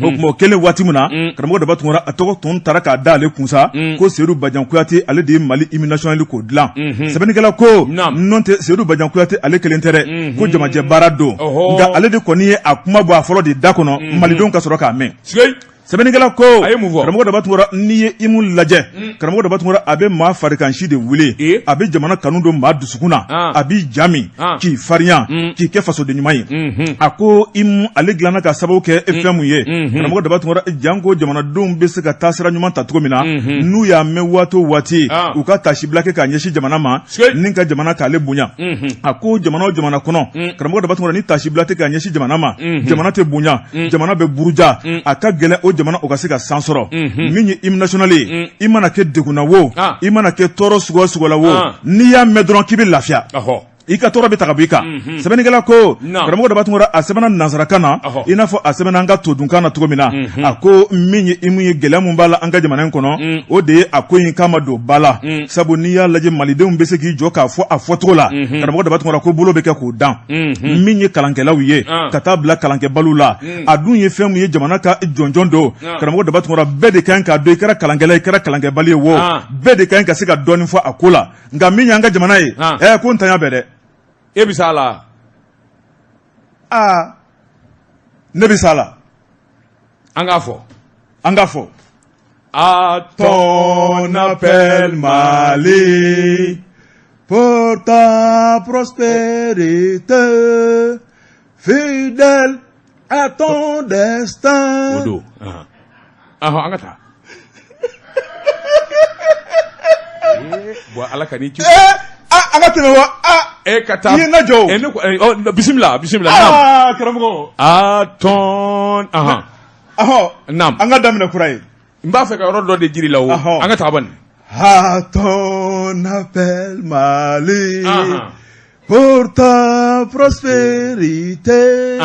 o tuma o kɛlen waati min na karamɔgɔ Daba Tunkara a tɔgɔ tun taara k'a da ale kun sa ko Seyidu Bajan Kuyate ale de ye Mali hymne national k'o dilan sɛbɛnnikɛla ko n'o tɛ Seyidu Bajan Kuyate ale kelen tɛ dɛ ko jamajɛ baara don nka ale de kɔni ye a kuma bɔ a fɔlɔ de da kɔnɔ malidenw ka sɔrɔ k'a mɛn. Sɛbɛnnikɛla ko A ye mun fɔ? Karamɔgɔ Daba Tunkara, n'i ye hymne lajɛ, karamɔgɔ Daba Tunkara, a bɛ maa farikansi de wuli, a bɛ jamana kanu don maa dusukun na, a b'i ja min, k'i farinya, k'i kɛ fasoden ɲuman ye. A ko hymne ale dilanna ka sababu kɛ fɛn mun ye, karamɔgɔ Daba Tunkara, janko jamanadenw bɛ se ka taasira ɲuman ta cogo min na, n'u y'a mɛn waati o waati, u ka taasibila kɛ k'a ɲɛsin jamana ma ni ka jamana k'ale bonya. A ko jamana o jamana kɔnɔ, karamɔgɔ Daba Tunkara, ni taasibila tɛ k'a ɲɛsin jamana ma, jamana tɛ bonya, jamana bɛ buruja, a ka gɛlɛn o jamana o ka se ka san sɔrɔ. Min ye hymne national ye, i mana kɛ degun na wo, i mana kɛ tɔɔrɔ sugu o sugu la wo, n'i y'a mɛn dɔrɔn k'i bɛ lafiya, i ka tɔɔrɔ bɛ ta ka bɔ i kan. Sɛbɛnnikɛla ko, karamɔgɔ Daba Tunkara, a sɛbɛnna nansarakan na i n'a fɔ a sɛbɛnna an ka todunkan na cogo min na. A ko min ye hymne ye, gɛlɛya min b'a la an ka jamana in kɔnɔ, o de ye a ko in k'a ma don ba la, sabu n'i y'a lajɛ, malidenw bɛ se k'i jɔ k'a fɔ a fɔcogo la. Karamɔgɔ Daba Tunkara ko bolo bɛ kɛ k'o dan. Min ye kalankɛlaw ye ka taa bila kalankɛbaliw la, a dun ye fɛn min ye, jamana ka jɔnjɔn don. Karamɔgɔ Daba Tunkara, bɛɛ de ka kan k'a dɔn, i kɛra kalankɛla, i kɛra kalankɛbali ye wo, bɛɛ de ka kan ka se ka dɔɔnin fɔ a ko la. Nka min y'an ka jamana ye, ko ntanya bɛ dɛ. E bɛ s'a la? Aa, ne bɛ s'a la. An k'a fɔ. An k'a fɔ. À ton appel Mali, pour ta prospérité, fidèle à ton destin. O don. Ahɔn, an ka taa. Bon, Ala ka n'i ci. An ka tɛmɛ wa? E ka taa. I ye n lajɔ o. Ne ko, bisimila, bisimila. Aa, karamɔgɔ. À ton. Ahɔn. Ahɔn. Naam. An ka daminɛ kura ye. N b'a fɛ ka yɔrɔ dɔ de jira i la o. Ahɔn. An ka taa bani. À ton appel Mali, pour ta prospérité,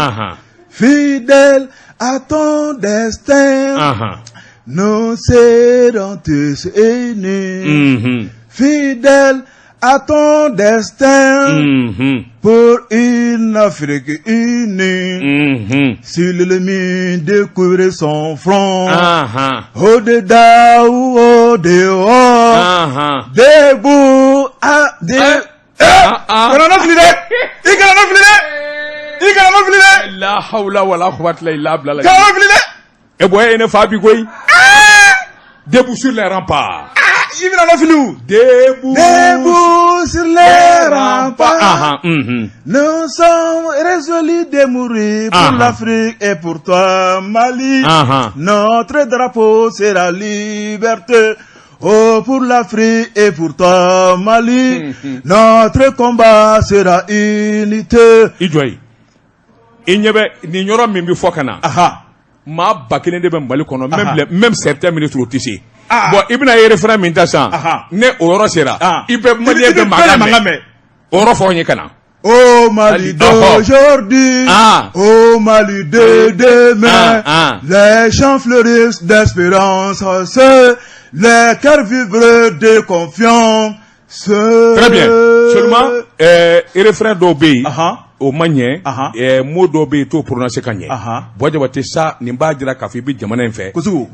fidèle à ton destin, nous serons tous unis, fidèles à ton destin, pour une Afrique unie. Si l'ennemi découvre son front, au-dedans ou au dehors, debout à de. Kana na fili dɛ! I kana na fili dɛ! I kana na fili dɛ! La hawla wala quwwata illa billah. Kana na fili dɛ! E bɔ, e ne fa bi koyi. Debout sur les remparts. I bɛna na fili o. Debout. Debout sur les remparts. Nous sommes résolus de mourir pour l'Afrique et pour toi, Mali. Notre drapeau sera liberté. Oh, pour l'Afrique et pour toi, Mali. Notre combat sera unité. I jɔ yen. I ɲɛ bɛ nin yɔrɔ min bɛ fɔ ka na. Maa 1000 de bɛ Mali kɔnɔ, même certains ministres o tɛ se. Bon, i bɛna refrain min ta sisan, ne o yɔrɔ sera, i bɛ maliyɛn bɛ mankan mɛn. O yɔrɔ fɔ n ye ka na. Au Mali d'aujourd'hui, au Mali de demain, les champs fleurissent d'espérance, les cœurs vibrent de confiance. Très bien. Seulement, refrain dɔw bɛ yen, o ma ɲɛ, mot dɔw bɛ yen, i t'o prononcer ka ɲɛ. Buwa Jabate sa, nin b'a jira k'a fɔ i bɛ jamana in fɛ. Kojugu.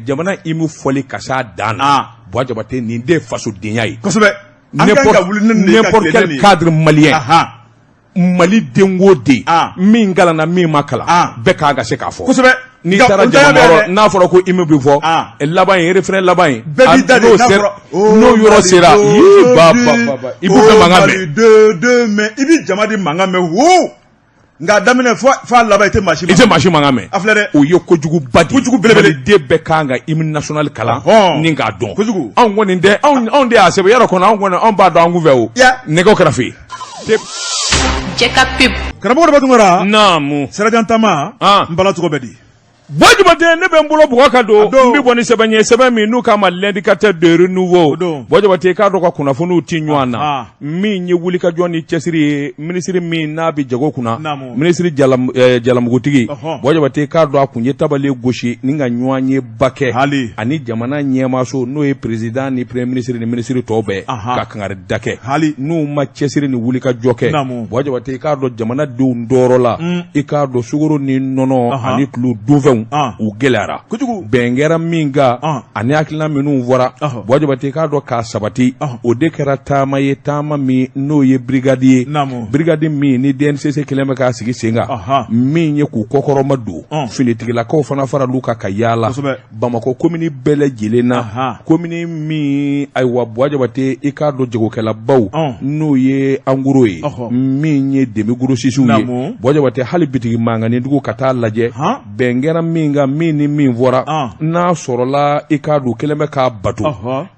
Jamana hymne fɔli ka s'a dan na. Buwa Jabate, nin de ye fasodenya ye. Kosɛbɛ. An kan ka wuli ni nin ye ka N'importe tilen quel ni nin ye. cadre malien. Mali den o den, min kalanna, min ma kalan, bɛɛ kan ka se k'a fɔ. Kosɛbɛ. N'i Nka taara o ntanya jama bɛ yɔrɔ, dɛ. n'a fɔra ko hymne bɛ fɔ, laban ye, refrain laban ye. Bɛɛ b'i da de, n'o n'a sera, fɔra, oh, n'o yɔrɔ Mali sera, yii, ba ba ba ba, i b'u bɛɛ mankan Mali mɛn. de demain, i bɛ jama de mankan mɛn wo. Nka a daminɛ fo a laban, i tɛ maa si I tɛ maa si mankan mɛn. A filɛ dɛ. O ye kojuguba de ye. Kojugu belebele. Maliden bɛɛ kan ka hymne national kalan ni k'a dɔn. Kojugu. Anw kɔni tɛ, anw de y'a sɛbɛn yɔrɔ kɔnɔ, anw kɔni anw b'a dɔn an kunfɛ o. Ya. Nɛgɛw kɛrɛfɛ. Jɛ ka pub. Karamɔgɔ Daba Tunkara. Naamu. Sirajan Tama. N bala tɔgɔ bɛ di? Buwa Jabate, ne bɛ n bolo bugɔ ka don, n bɛ bɔ ni sɛbɛn ye, sɛbɛn min n'u k'a ma L'indicateur de renouveau. Buwa Jabate, i k'a dɔn ka kunnafoniw ti ɲɔgɔn na, min ye wulikajɔ ni cɛsiri ye, minisiri min n'a bɛ jago kunna, minisiri jalamugutigi, Buwa Jabate, i k'a dɔn a kun ye tabali gosi ni ka ɲɔgɔn ye ba kɛ ani jamana ɲɛmaaso, n'o ye président ni premier ministre ni minisiri tɔw bɛɛ, ka kangari da kɛ n'u ma cɛsiri ni wulikajɔ kɛ. Buwa Jabate, i k'a dɔn jamanadenw tɔɔrɔ la, i k'a dɔn sukaro ni nɔnɔ ani tulu dunfɛnw labɛnw u gɛlɛyara kojugu. Bɛn kɛra min kan ani hakilina minnu fɔra, Buwa Jabate k'a dɔn k'a sabati, o de kɛra taama ye, taama min n'o ye brigade ye, brigade min ni DNCC kɛlen bɛ k'a sigi sen kan, min ye k'u kɔkɔrɔma don. Finitigilakaw fana faral'u kan ka yaala Bamakɔ komini bɛɛ lajɛlen na, komini min ayiwa Buwa Jabate i k'a dɔn jagokɛlabaw n'o ye en gros ye, min ye demi grossistew ye, Buwa Jabate hali bitigi mankannindugu ka taa lajɛ. Bɛn kɛra min kan, min ni min fɔra, n'a sɔrɔla i k'a dɔn kɛlen bɛ k'a bato.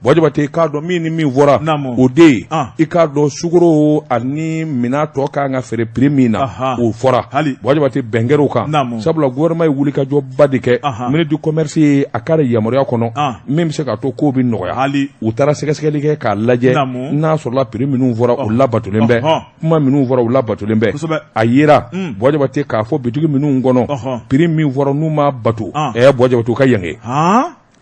Buwa Jabate i k'a dɔn min ni min fɔra, o de ye i k'a dɔn sukaro ani minɛn tɔ ka kan ka feere prix min na, o fɔra. Buwa Jabate bɛn kɛra o kan, sabula gouvernement ye wulikajɔba de kɛ. Ministre du commerce ye a ka yamaruya kɔnɔ min bɛ se k'a to kow bɛ nɔgɔya. U taara sɛgɛsɛgɛli kɛ k'a lajɛ n'a sɔrɔla prix minnu fɔra, o labatolen bɛ, kuma minnu fɔra, u labatolen bɛ. A yera Buwa Jabate k'a fɔ bitigi minnu kɔnɔ, prix min fɔra n'u ma bato, Buwa Jabate u ka ɲangi.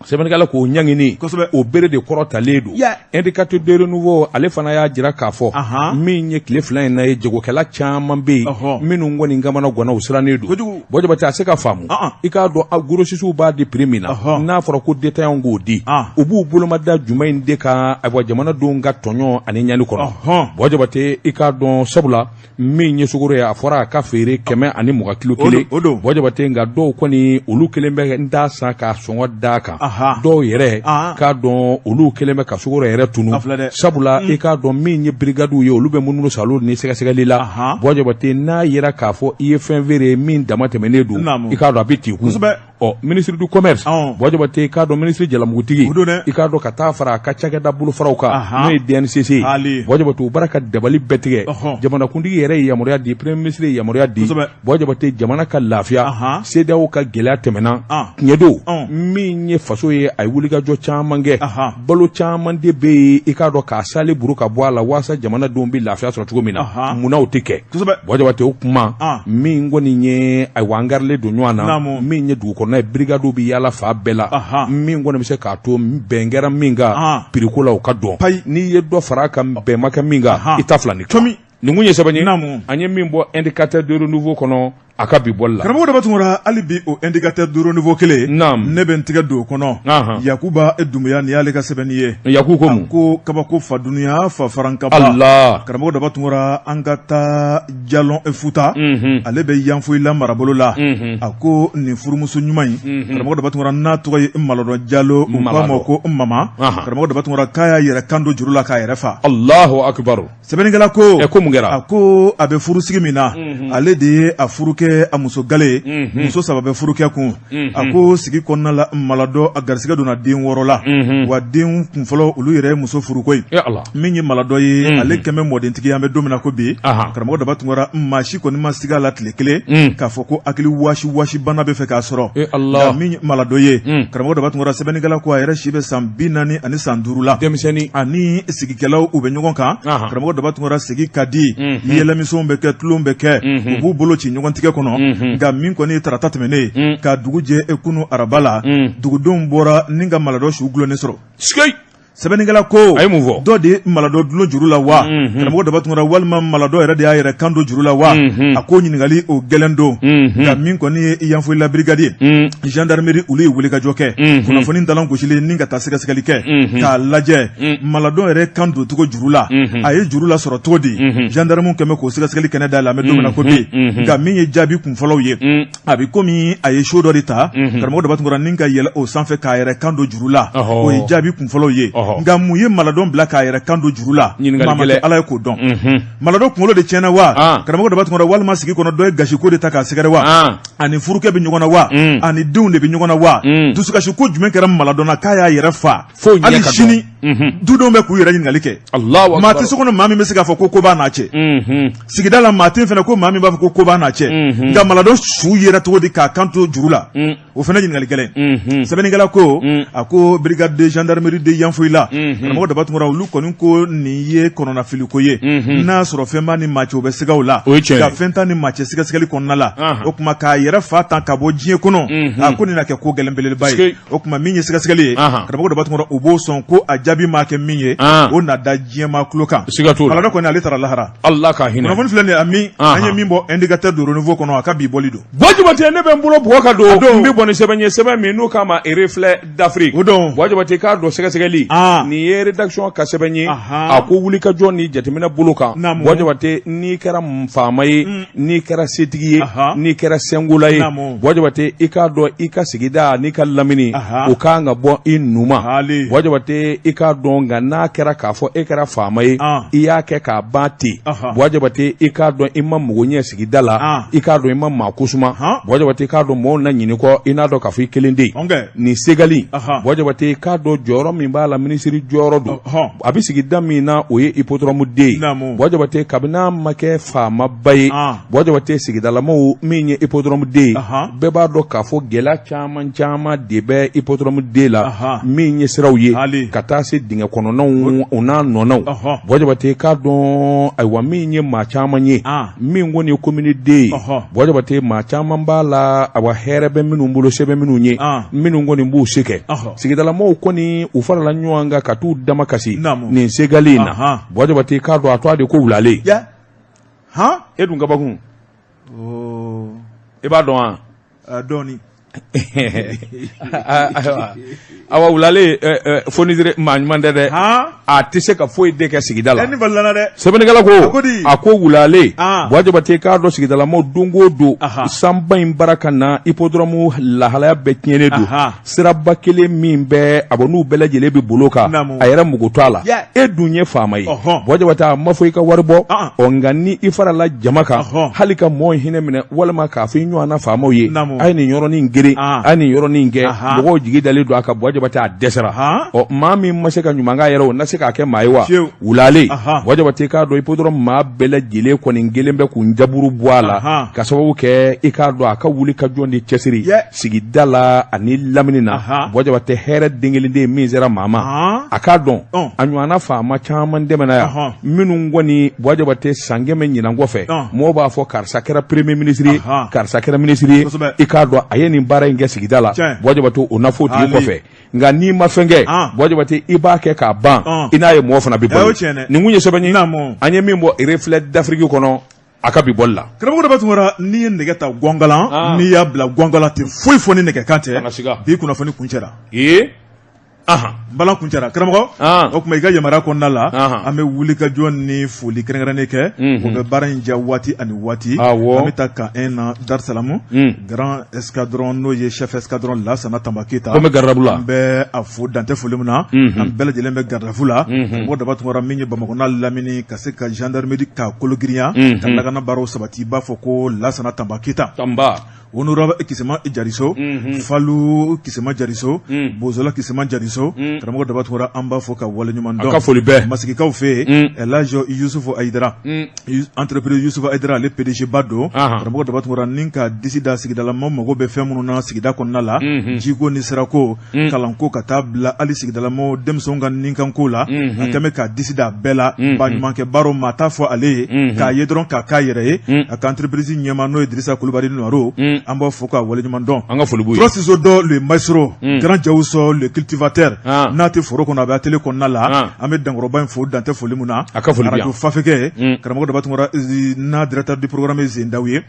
Sɛbɛnnikɛla k'o ɲangini, o bere de kɔrɔtalen don. Indicateur de renouveau ale fana y'a jira k'a fɔ min ye tile 2 in na ye, jagokɛla caman bɛ yen minnu kɔni kamana ganna, u sirannen don. Buwa Jabate a se ka faamu, i k'a dɔn a grossistew b'a di prix min na, n'a fɔra ko détaillants k'o di, u b'u bolomada jumɛn in de kan, ayiwa jamanadenw ka tɔɲɔ ani ɲani kɔnɔ. Buwa Jabate i k'a dɔn sabula min ye sukaro ye, a fɔra a ka feere 120 kilo kelen. Buwa Jabate nka dɔw kɔni olu kɛlen bɛ n t'a san k'a sɔngɔ d'a kan. Dɔw yɛrɛ k'a dɔn olu kɛlen bɛ ka sukaro yɛrɛ tunu, sabula i k'a dɔn min ye brigadiw ye, olu bɛ munumunu salo ni sɛgɛsɛgɛli la. Buwa Jabate n'a yera k'a fɔ i ye fɛn feere min dama tɛmɛnen don, i k'a dɔn a bɛ t'i kun. Ɔ ministre du commerce, Buwa Jabate k'a dɔn ministre jalamugutigi, i k'a dɔn ka taa fara a ka cakɛda bolofaraw kan, n'o ye DNCC ye, Buwa Jabate u bara ka dabali bɛɛ tigɛ. Jamanakuntigi yɛrɛ ye yamaruya di, premier ministre ye yamaruya di, Buwa Jabate jamana ka lafiya. CEDEAO ka gɛlɛya tɛmɛna, tiɲɛ don, min ye faso ye, a ye wulikajɔ caman kɛ. Balo caman de bɛ yen, i k'a dɔn k'a sale buru ka bɔ a la walasa jamanadenw bɛ lafiya sɔrɔ cogo min na. Munna o tɛ kɛ? Buwa Jabate o kuma min kɔni ye, ayiwa an karilen don ɲɔgɔn na, min ye dugu kɔnɔna ye, brigadiw bɛ yaala fan bɛɛ la, min kɔni bɛ se k'a to bɛn kɛra min kan prix ko la, o ka dɔn. N'i ye dɔ fara a kan, bɛn ma kɛ min kan, i ta fila ni nin kun ye sɛbɛn ye an ye min bɔ Indicateur de renouveau kɔnɔ a ka bi bɔli la. Karamɔgɔ Daba Tunkara, hali bi o Indicateur de renouveau kelen, ne bɛ n tigɛ don o kɔnɔ. Yakuba Dunbuya, nin y'ale ka sɛbɛnni ye. Yaku ko mun? Ko kabako fa dunuya fa farankaba. Ala! Karamɔgɔ Daba Tunkara, an ka taa Jalɔn Futa, ale bɛ Yanfolila marabolo la. A ko nin furumuso ɲuman in, karamɔgɔ Daba Tunkara, n'a tɔgɔ ye Maladɔn Jalo, u k'a ma ko Mama. Karamɔgɔ Daba Tunkara, k'a y'a yɛrɛ kan don juru la k'a yɛrɛ fa. Alahu akibaru! Sɛbɛnnikɛla ko ɛ ko mun kɛra? A ko a bɛ furusigi min na, ale de ye a furukɛ a muso gale, muso saba bɛ furukɛ kun. A ko sigi kɔnɔna la, Maladɔ a garisɛgɛ donna den wɔɔrɔ la, wa den kunfɔlɔ olu yɛrɛ ye muso furu koyi. Min ye Maladɔ ye, ale kɛmɛ mɔdentigi, an bɛ don min na ko bi, karamɔgɔ Daba Tunkara, maa si kɔni ma siga a la tile kelen k'a fɔ ko hakili wasi wasi bana bɛ fɛ k'a sɔrɔ. Nka min ye Maladɔ ye, karamɔgɔ Daba Tunkara, sɛbɛnnikɛla ko a yɛrɛ si bɛ san 45 la. Denmisɛnnin. Ani sigikɛlaw u bɛ ɲɔgɔn kan. Karamɔgɔ Daba Tunkara, sigi ka di, yɛlɛmisɛnw bɛ kɛ, tulon bɛ kɛ, u b'u bolo ci ɲɔgɔn tigɛ kɔnɔ. Nka min kɔni ye tarata tɛmɛnen ye, ka dugu jɛ kunun araba la, dugudenw bɔra ni ka Maladɔ su dulonnen sɔrɔ. Sɛbɛnnikɛla ko a ye mun fɔ? Dɔ de ye Maladɔ dulon juru la wa, karamɔgɔ Daba Tunkara, walima Maladɔ yɛrɛ de y'a yɛrɛ kan don juru la wa? A ko ɲininkali o gɛlɛn don. Nka min kɔni ye Yanfolila brigade ye, gendarmerie, olu ye wulikajɔ kɛ, kunnafoni dalan gosilen ni ka taa sɛgɛsɛgɛli kɛ k'a lajɛ Maladɔ yɛrɛ kan don cogo juru la, a ye juru lasɔrɔ cogo di. Gendarmew kɛmɛ k'o sɛgɛsɛgɛli kɛnɛ da la, an bɛ don min na ko bi. Nka min ye jaabi kunfɔlɔw ye, a bɛ komi a ye so dɔ de ta, karamɔgɔ Daba Tunkara, ni ka yɛlɛ o sanfɛ k'a yɛrɛ kan don juru la. O ye jaabi kunfɔlɔw ye. Nka mun ye Maladɔ bila k'a yɛrɛ kan don juru la? Ala ye k'o dɔn. Maladɔ kunkolo de tiɲɛna wa, karamɔgɔ Daba Tunkara, walima sigi kɔnɔ dɔ ye gasiko de ta k'a sɛgɛrɛ wa? Ani furukɛ bɛ ɲɔgɔn na wa? Ani denw de bɛ ɲɔgɔn na wa? Dusukasi ko jumɛn kɛra Maladɔ na k'a y'a yɛrɛ fa? Hali sini dudenw bɛ k'u yɛrɛ ɲininkali kɛ. Maa tɛ so kɔnɔ maa min bɛ se k'a fɔ ko ko b'a n'a cɛ. Sigida la maa tɛ fana ko maa min b'a fɔ ko ko b'a n'a cɛ. Nka Maladɔ su yera cogo di k'a kan to juru la? O fana ɲininkali gɛlɛn. Sɛbɛnnikɛla ko, a ko brigade de gendarmerie de Yanfolila, karamɔgɔ Daba Tunkara, olu kɔni ko nin ye kɔnɔnafiliko ye. N'a sɔrɔ fɛn b'a ni maa cɛ, o bɛ siga o la. Nka fɛn t'a ni maa cɛ sɛgɛsɛgɛli kɔnɔna la, o tuma k'a yɛrɛ fa tan ka bɔ diɲɛ kɔnɔ, a ko nin na kɛ ko gɛlɛn belebeleba ye. O tuma min ye sɛgɛsɛgɛli ye, karamɔgɔ Daba Tunkara, u b'o sɔn ko a jaabi. jaabi maa kɛ min ye o na da diɲɛmaa tulo kan siga t'o la Maladɔ kɔni ale taara lahara Ala ka hinɛ kunnafoni filɛ nin ye a min an ye min bɔ Indicateur du Renouveau kɔnɔ a ka bi bɔli don Buwa Jabate ne bɛ n bolo bugɔ ka don n bɛ bɔ ni sɛbɛn ye sɛbɛn min n'u k'a ma Reflet d'Afrique o don Buwa Jabate k'a dɔn sɛgɛsɛgɛli nin ye rédaction ka sɛbɛn ye a ko wulikajɔ ni jateminɛ bolo kan Buwa Jabate n'i kɛra faama ye n'i kɛra setigi ye n'i kɛra senkola ye Buwa Jabate i k'a dɔn i ka sigida n'i ka lamini o ka kan ka bɔ i nu ma Buwa Jabate i k'a dɔn nka n'a kɛra k'a fɔ e kɛra faama ye i y'a kɛ k'a ban ten Buwa Jabate i k'a dɔn i ma mago ɲɛ sigida la i k'a dɔn i ma maa kosuma Buwa Jabate i k'a dɔn mɔgɔw na ɲinɛ i kɔ i n'a dɔn k'a fɔ i kelen de nin Segali Buwa Jabate i k'a dɔn jɔyɔrɔ min b'a la minisiri jɔyɔrɔ don a bɛ sigida min na o ye Hippodrome D ye Buwa Jabate kabini a ma kɛ faamaba ye Buwa Jabate sigidalamaw min ye Hippodrome D ye bɛɛ b'a dɔn k'a fɔ gɛlɛya caman caman de bɛ Hippodrome D la min ye siraw ye ka taa se dingɛ kɔnɔnaw o n'a nɔnaw Buwa Jabate k'a dɔn ayiwa min ye maa caman ye min kɔni ye commune D ye Buwa Jabate maa caman b'a la awa hɛrɛ bɛ minnu bolo se bɛ minnu ye minnu kɔni b'u se kɛ sigidalamaw kɔni u farala ɲɔgɔn kan ka t'u damakasi nin Segali in na Buwa Jabate k'a dɔn a tɔgɔ de ko wulale e dun kabakun i b'a dɔn wa dɔɔnin awa wulale fonisire maa ɲuman tɛ dɛ a tɛ se ka foyi de kɛ sigida la sɛbɛnnikɛla ko a ko wulale Buwa Jabate k'a dɔn sigidalamaw don o don sanba in bara ka na hippodrome lahalaya bɛɛ tiɲɛnen don siraba kelen min bɛ a bɔ n'u bɛɛ lajɛlen bɛ bolo kan a yɛrɛ mago t'a la e dun ye faama ye Buwa Jabate a ma fɔ i ka wari bɔ ɔ nka ni i farala jama kan hali ka mɔɔ hinɛ minɛ walima k'a fɔ i ɲɔgɔnna faamaw ye a ye nin yɔrɔnin geren a ye nin yɔrɔnin kɛ mɔgɔw jigi dalen don a kan Buwa Jabate a dɛsɛra ɔ maa min ma se ka ɲuman k'a yɛrɛ o na se k'a kɛ maa ye wa wulale Buwa Jabate k'a dɔn hippodrome maa bɛɛ lajɛlen kɔni kelen bɛ k'u jaburu bɔ a la ka sababu kɛ i k'a dɔn a ka wuli ka jɔ ni cɛsiri sigida la ani lamini na Buwa Jabate hɛrɛ den kelen de min sera maa ma a k'a dɔn a ɲɔgɔnna faama caman tɛmɛna yan minnu kɔni Buwa Jabate san 100 ɲinan kɔfɛ mɔgɔw b'a fɔ karisa kɛra premier ministre ye karisa kɛra ministre ye i k'a dɔn a ye nin baara in kɛ sigida la Buwa Jabate o na fɔ o tigi kɔfɛ nka n'i ma fɛn kɛ Buwa Jabate i b'a kɛ k'a ban i n'a ye mɔgɔ fana bɛ balo nin kun ye sɛbɛn ye an ye min bɔ Reflet d'Afrique kɔnɔ a ka bi bɔli la karamɔgɔ Daba Tunkara n'i ye nɛgɛ ta gɔngalan ah. n'i y'a bila gɔngalan tɛ foyi fɔ ni nɛgɛ kan tɛ bi kunnafoni kuncɛra ee balan kuncɛra karamɔgɔ ah. o tuma i ka yamaruya kɔnɔna la an bɛ wulikajɔ ni foli kɛrɛnkɛrɛnnen kɛ o bɛ baara in diya waati ani waati an bɛ taa camp 1 na Darisalamu grand escadron n'o ye chef escadron Lasana Tanba Keyita ko n bɛ garde à vue la an bɛ a fo dan tɛ foli min na an bɛɛ lajɛlen bɛ garde à vue la karamɔgɔ Daba Tunkara min ye Bamakɔ n'a lamini ka se ka gendarmerie ka kologirinya ka lakana baaraw sabati i b'a fɔ ko Lasana Tanba Keyita Tanba honorable Kisema Jariso Falu Kisema Jariso Bozola Kisema Jariso karamɔgɔ Daba Tunkara an b'a fɔ ka waleɲuman dɔn a ka foli bɛɛ Masigikaw fɛ yen Elhaji Yusufu Ayidara entreprise Yusufu Ayidara ale PDG ba don karamɔgɔ Daba Tunkara ni ka disi da sigidala maaw mago bɛ fɛn minnu na sigida kɔnɔna la jiko ni sirako kalanko ka taa bila hali sigidala maaw denmisɛnw ka nikanko la a kɛlen bɛ ka disi da bɛɛ la baɲumankɛ baaraw maa t'a fɔ ale ye k'a ye dɔrɔn k'a k'a yɛrɛ ye a ka entreprise ɲɛmaa n'o ye Dirisa Kulubali Noiro an b'a fo k'a waleɲuman dɔn an ka foli b'u ye Trois ciseaux d'or le maestro grand Jawuso le cultivateur n'a tɛ foro kɔnɔ a bɛ atelier kɔnɔna la an bɛ dankɔrɔba in fo dan tɛ foli min na a ka foli bɛ yan arajo fafekɛ karamɔgɔ Daba Tunkara n'a directeur du programme ye Zendaw ye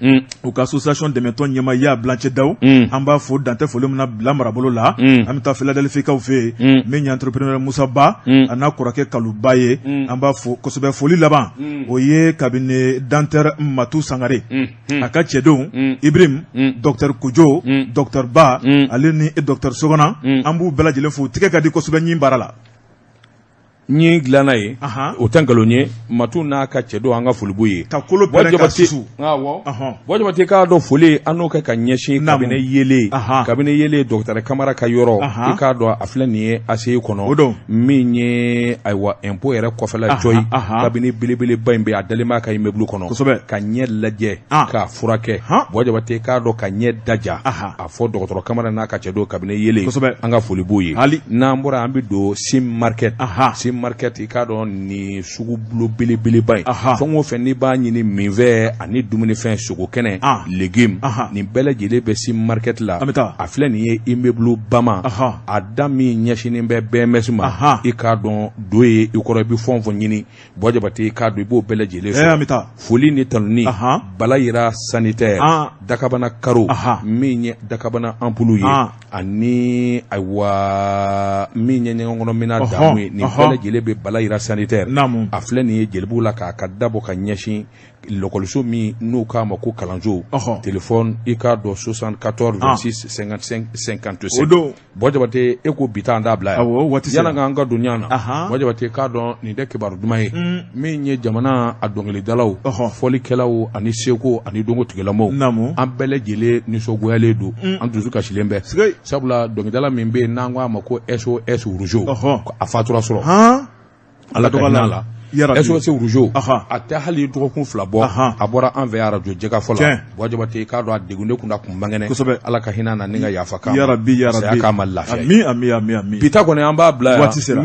u ka association dɛmɛtɔn ɲɛmaa y'a Bilancɛ Daw an b'a fo dan tɛ foli min na bila marabolo la an bɛ taa Philadelphie-kaw fɛ yen min ye entrepreneur Musa Ba a n'a kɔrɔkɛ Kaluba ye an b'a fo kosɛbɛ foli laban o ye cabinet dentaire Matu Sangare a ka cɛdenw Ibrahim docteur Kojo docteur Ba ale ni docteur Sogona an b'u bɛɛ lajɛlen fo u tɛgɛ ka di kosɛbɛ ɲin baara la ɲin dilanna ye o tɛ nkalon ye Matu n'a ka cɛdenw an ka foli b'u ye ka kolo pɛrɛn ka susu Buwa Jabate k'a dɔn foli an n'o kɛ ka ɲɛsin cabinet yelen cabinet yelen docteur Kamara ka yɔrɔ i k'a dɔn a filɛ nin ye ACI kɔnɔ min ye ayiwa impôt yɛrɛ kɔfɛla cɔyi cabinet belebeleba in bɛ a dalen b'a ka immeuble kɔnɔ ka ɲɛ lajɛ k'a furakɛ Buwa Jabate k'a dɔn ka ɲɛ daja a fɔ dɔgɔtɔrɔ Kamara n'a ka cɛdenw cabinet yelen an ka foli b'u ye n'an bɔra an bɛ don Sim market Sim Sim Market, i k'a dɔn nin sugubulon belebeleba in, fɛn o fɛn n'i b'a ɲini minfɛn ani dumunifɛn, sogo kɛnɛ, légumes, nin bɛɛ lajɛlen bɛ Sim Market la. An bɛ taa. A filɛ nin ye immeuble Bama, a da min ɲɛsinnen bɛ BMS ma, i k'a dɔn do ye i kɔrɔ, i bɛ fɛn o fɛn ɲini, Buwa Jabate, i k'a dɔn i b'o bɛɛ lajɛlen sɔrɔ. An bɛ taa. Foli ni tanuni, Balayira sanitaire, Dakabana karo, min ye Dakabana ampoule ye, ani ayiwa min ye ɲɛgɛnkɔnɔminɛn damu ye, nin bɛɛ lajɛlen bɛ Balayira sanitaire. A filɛ nin ye Jelibugu la k'a ka da bɔ ka ɲɛsin lɔkɔliso min n'u k'a ma ko kalanso. Téléphone, i k'a dɔn 74 26 55 57. O don. Buwa Jabate, e ko bi taa an t'a bila yan. Awɔ, waati sera. Yanni k'an ka don ɲɔgɔn na. Buwa Jabate, k'a dɔn nin tɛ kibaru duman ye. Min ye jamana a dɔnkilidalaw, fɔlikɛlaw ani seko ani dɔnko tigilamɔgɔw. Naamu. An bɛɛ lajɛlen nisɔngoyalen don. An dusu kasilen bɛ. Siga. Sabula dɔnkilidala min bɛ yen n'an ko a ma ko SOS Rougeau. A fatura sɔrɔ. Ala ka hinɛ a la. SOS Rougeau a tɛ hali dɔgɔkun 2 bɔ, a bɔra an fɛ arajo Jɛkafɔ la. Buwa Jabate, i k'a dɔn a degunnen kun a kun man kɛnɛ. Kosɛbɛ. Ala ka hinɛ a na ni ka yafa k'a ma. Yarabi, yarabi. Saya k'a ma lafiya ye. Ami, ami, ami, ami. Bi ta kɔni an b'a bila yan. Waati sera.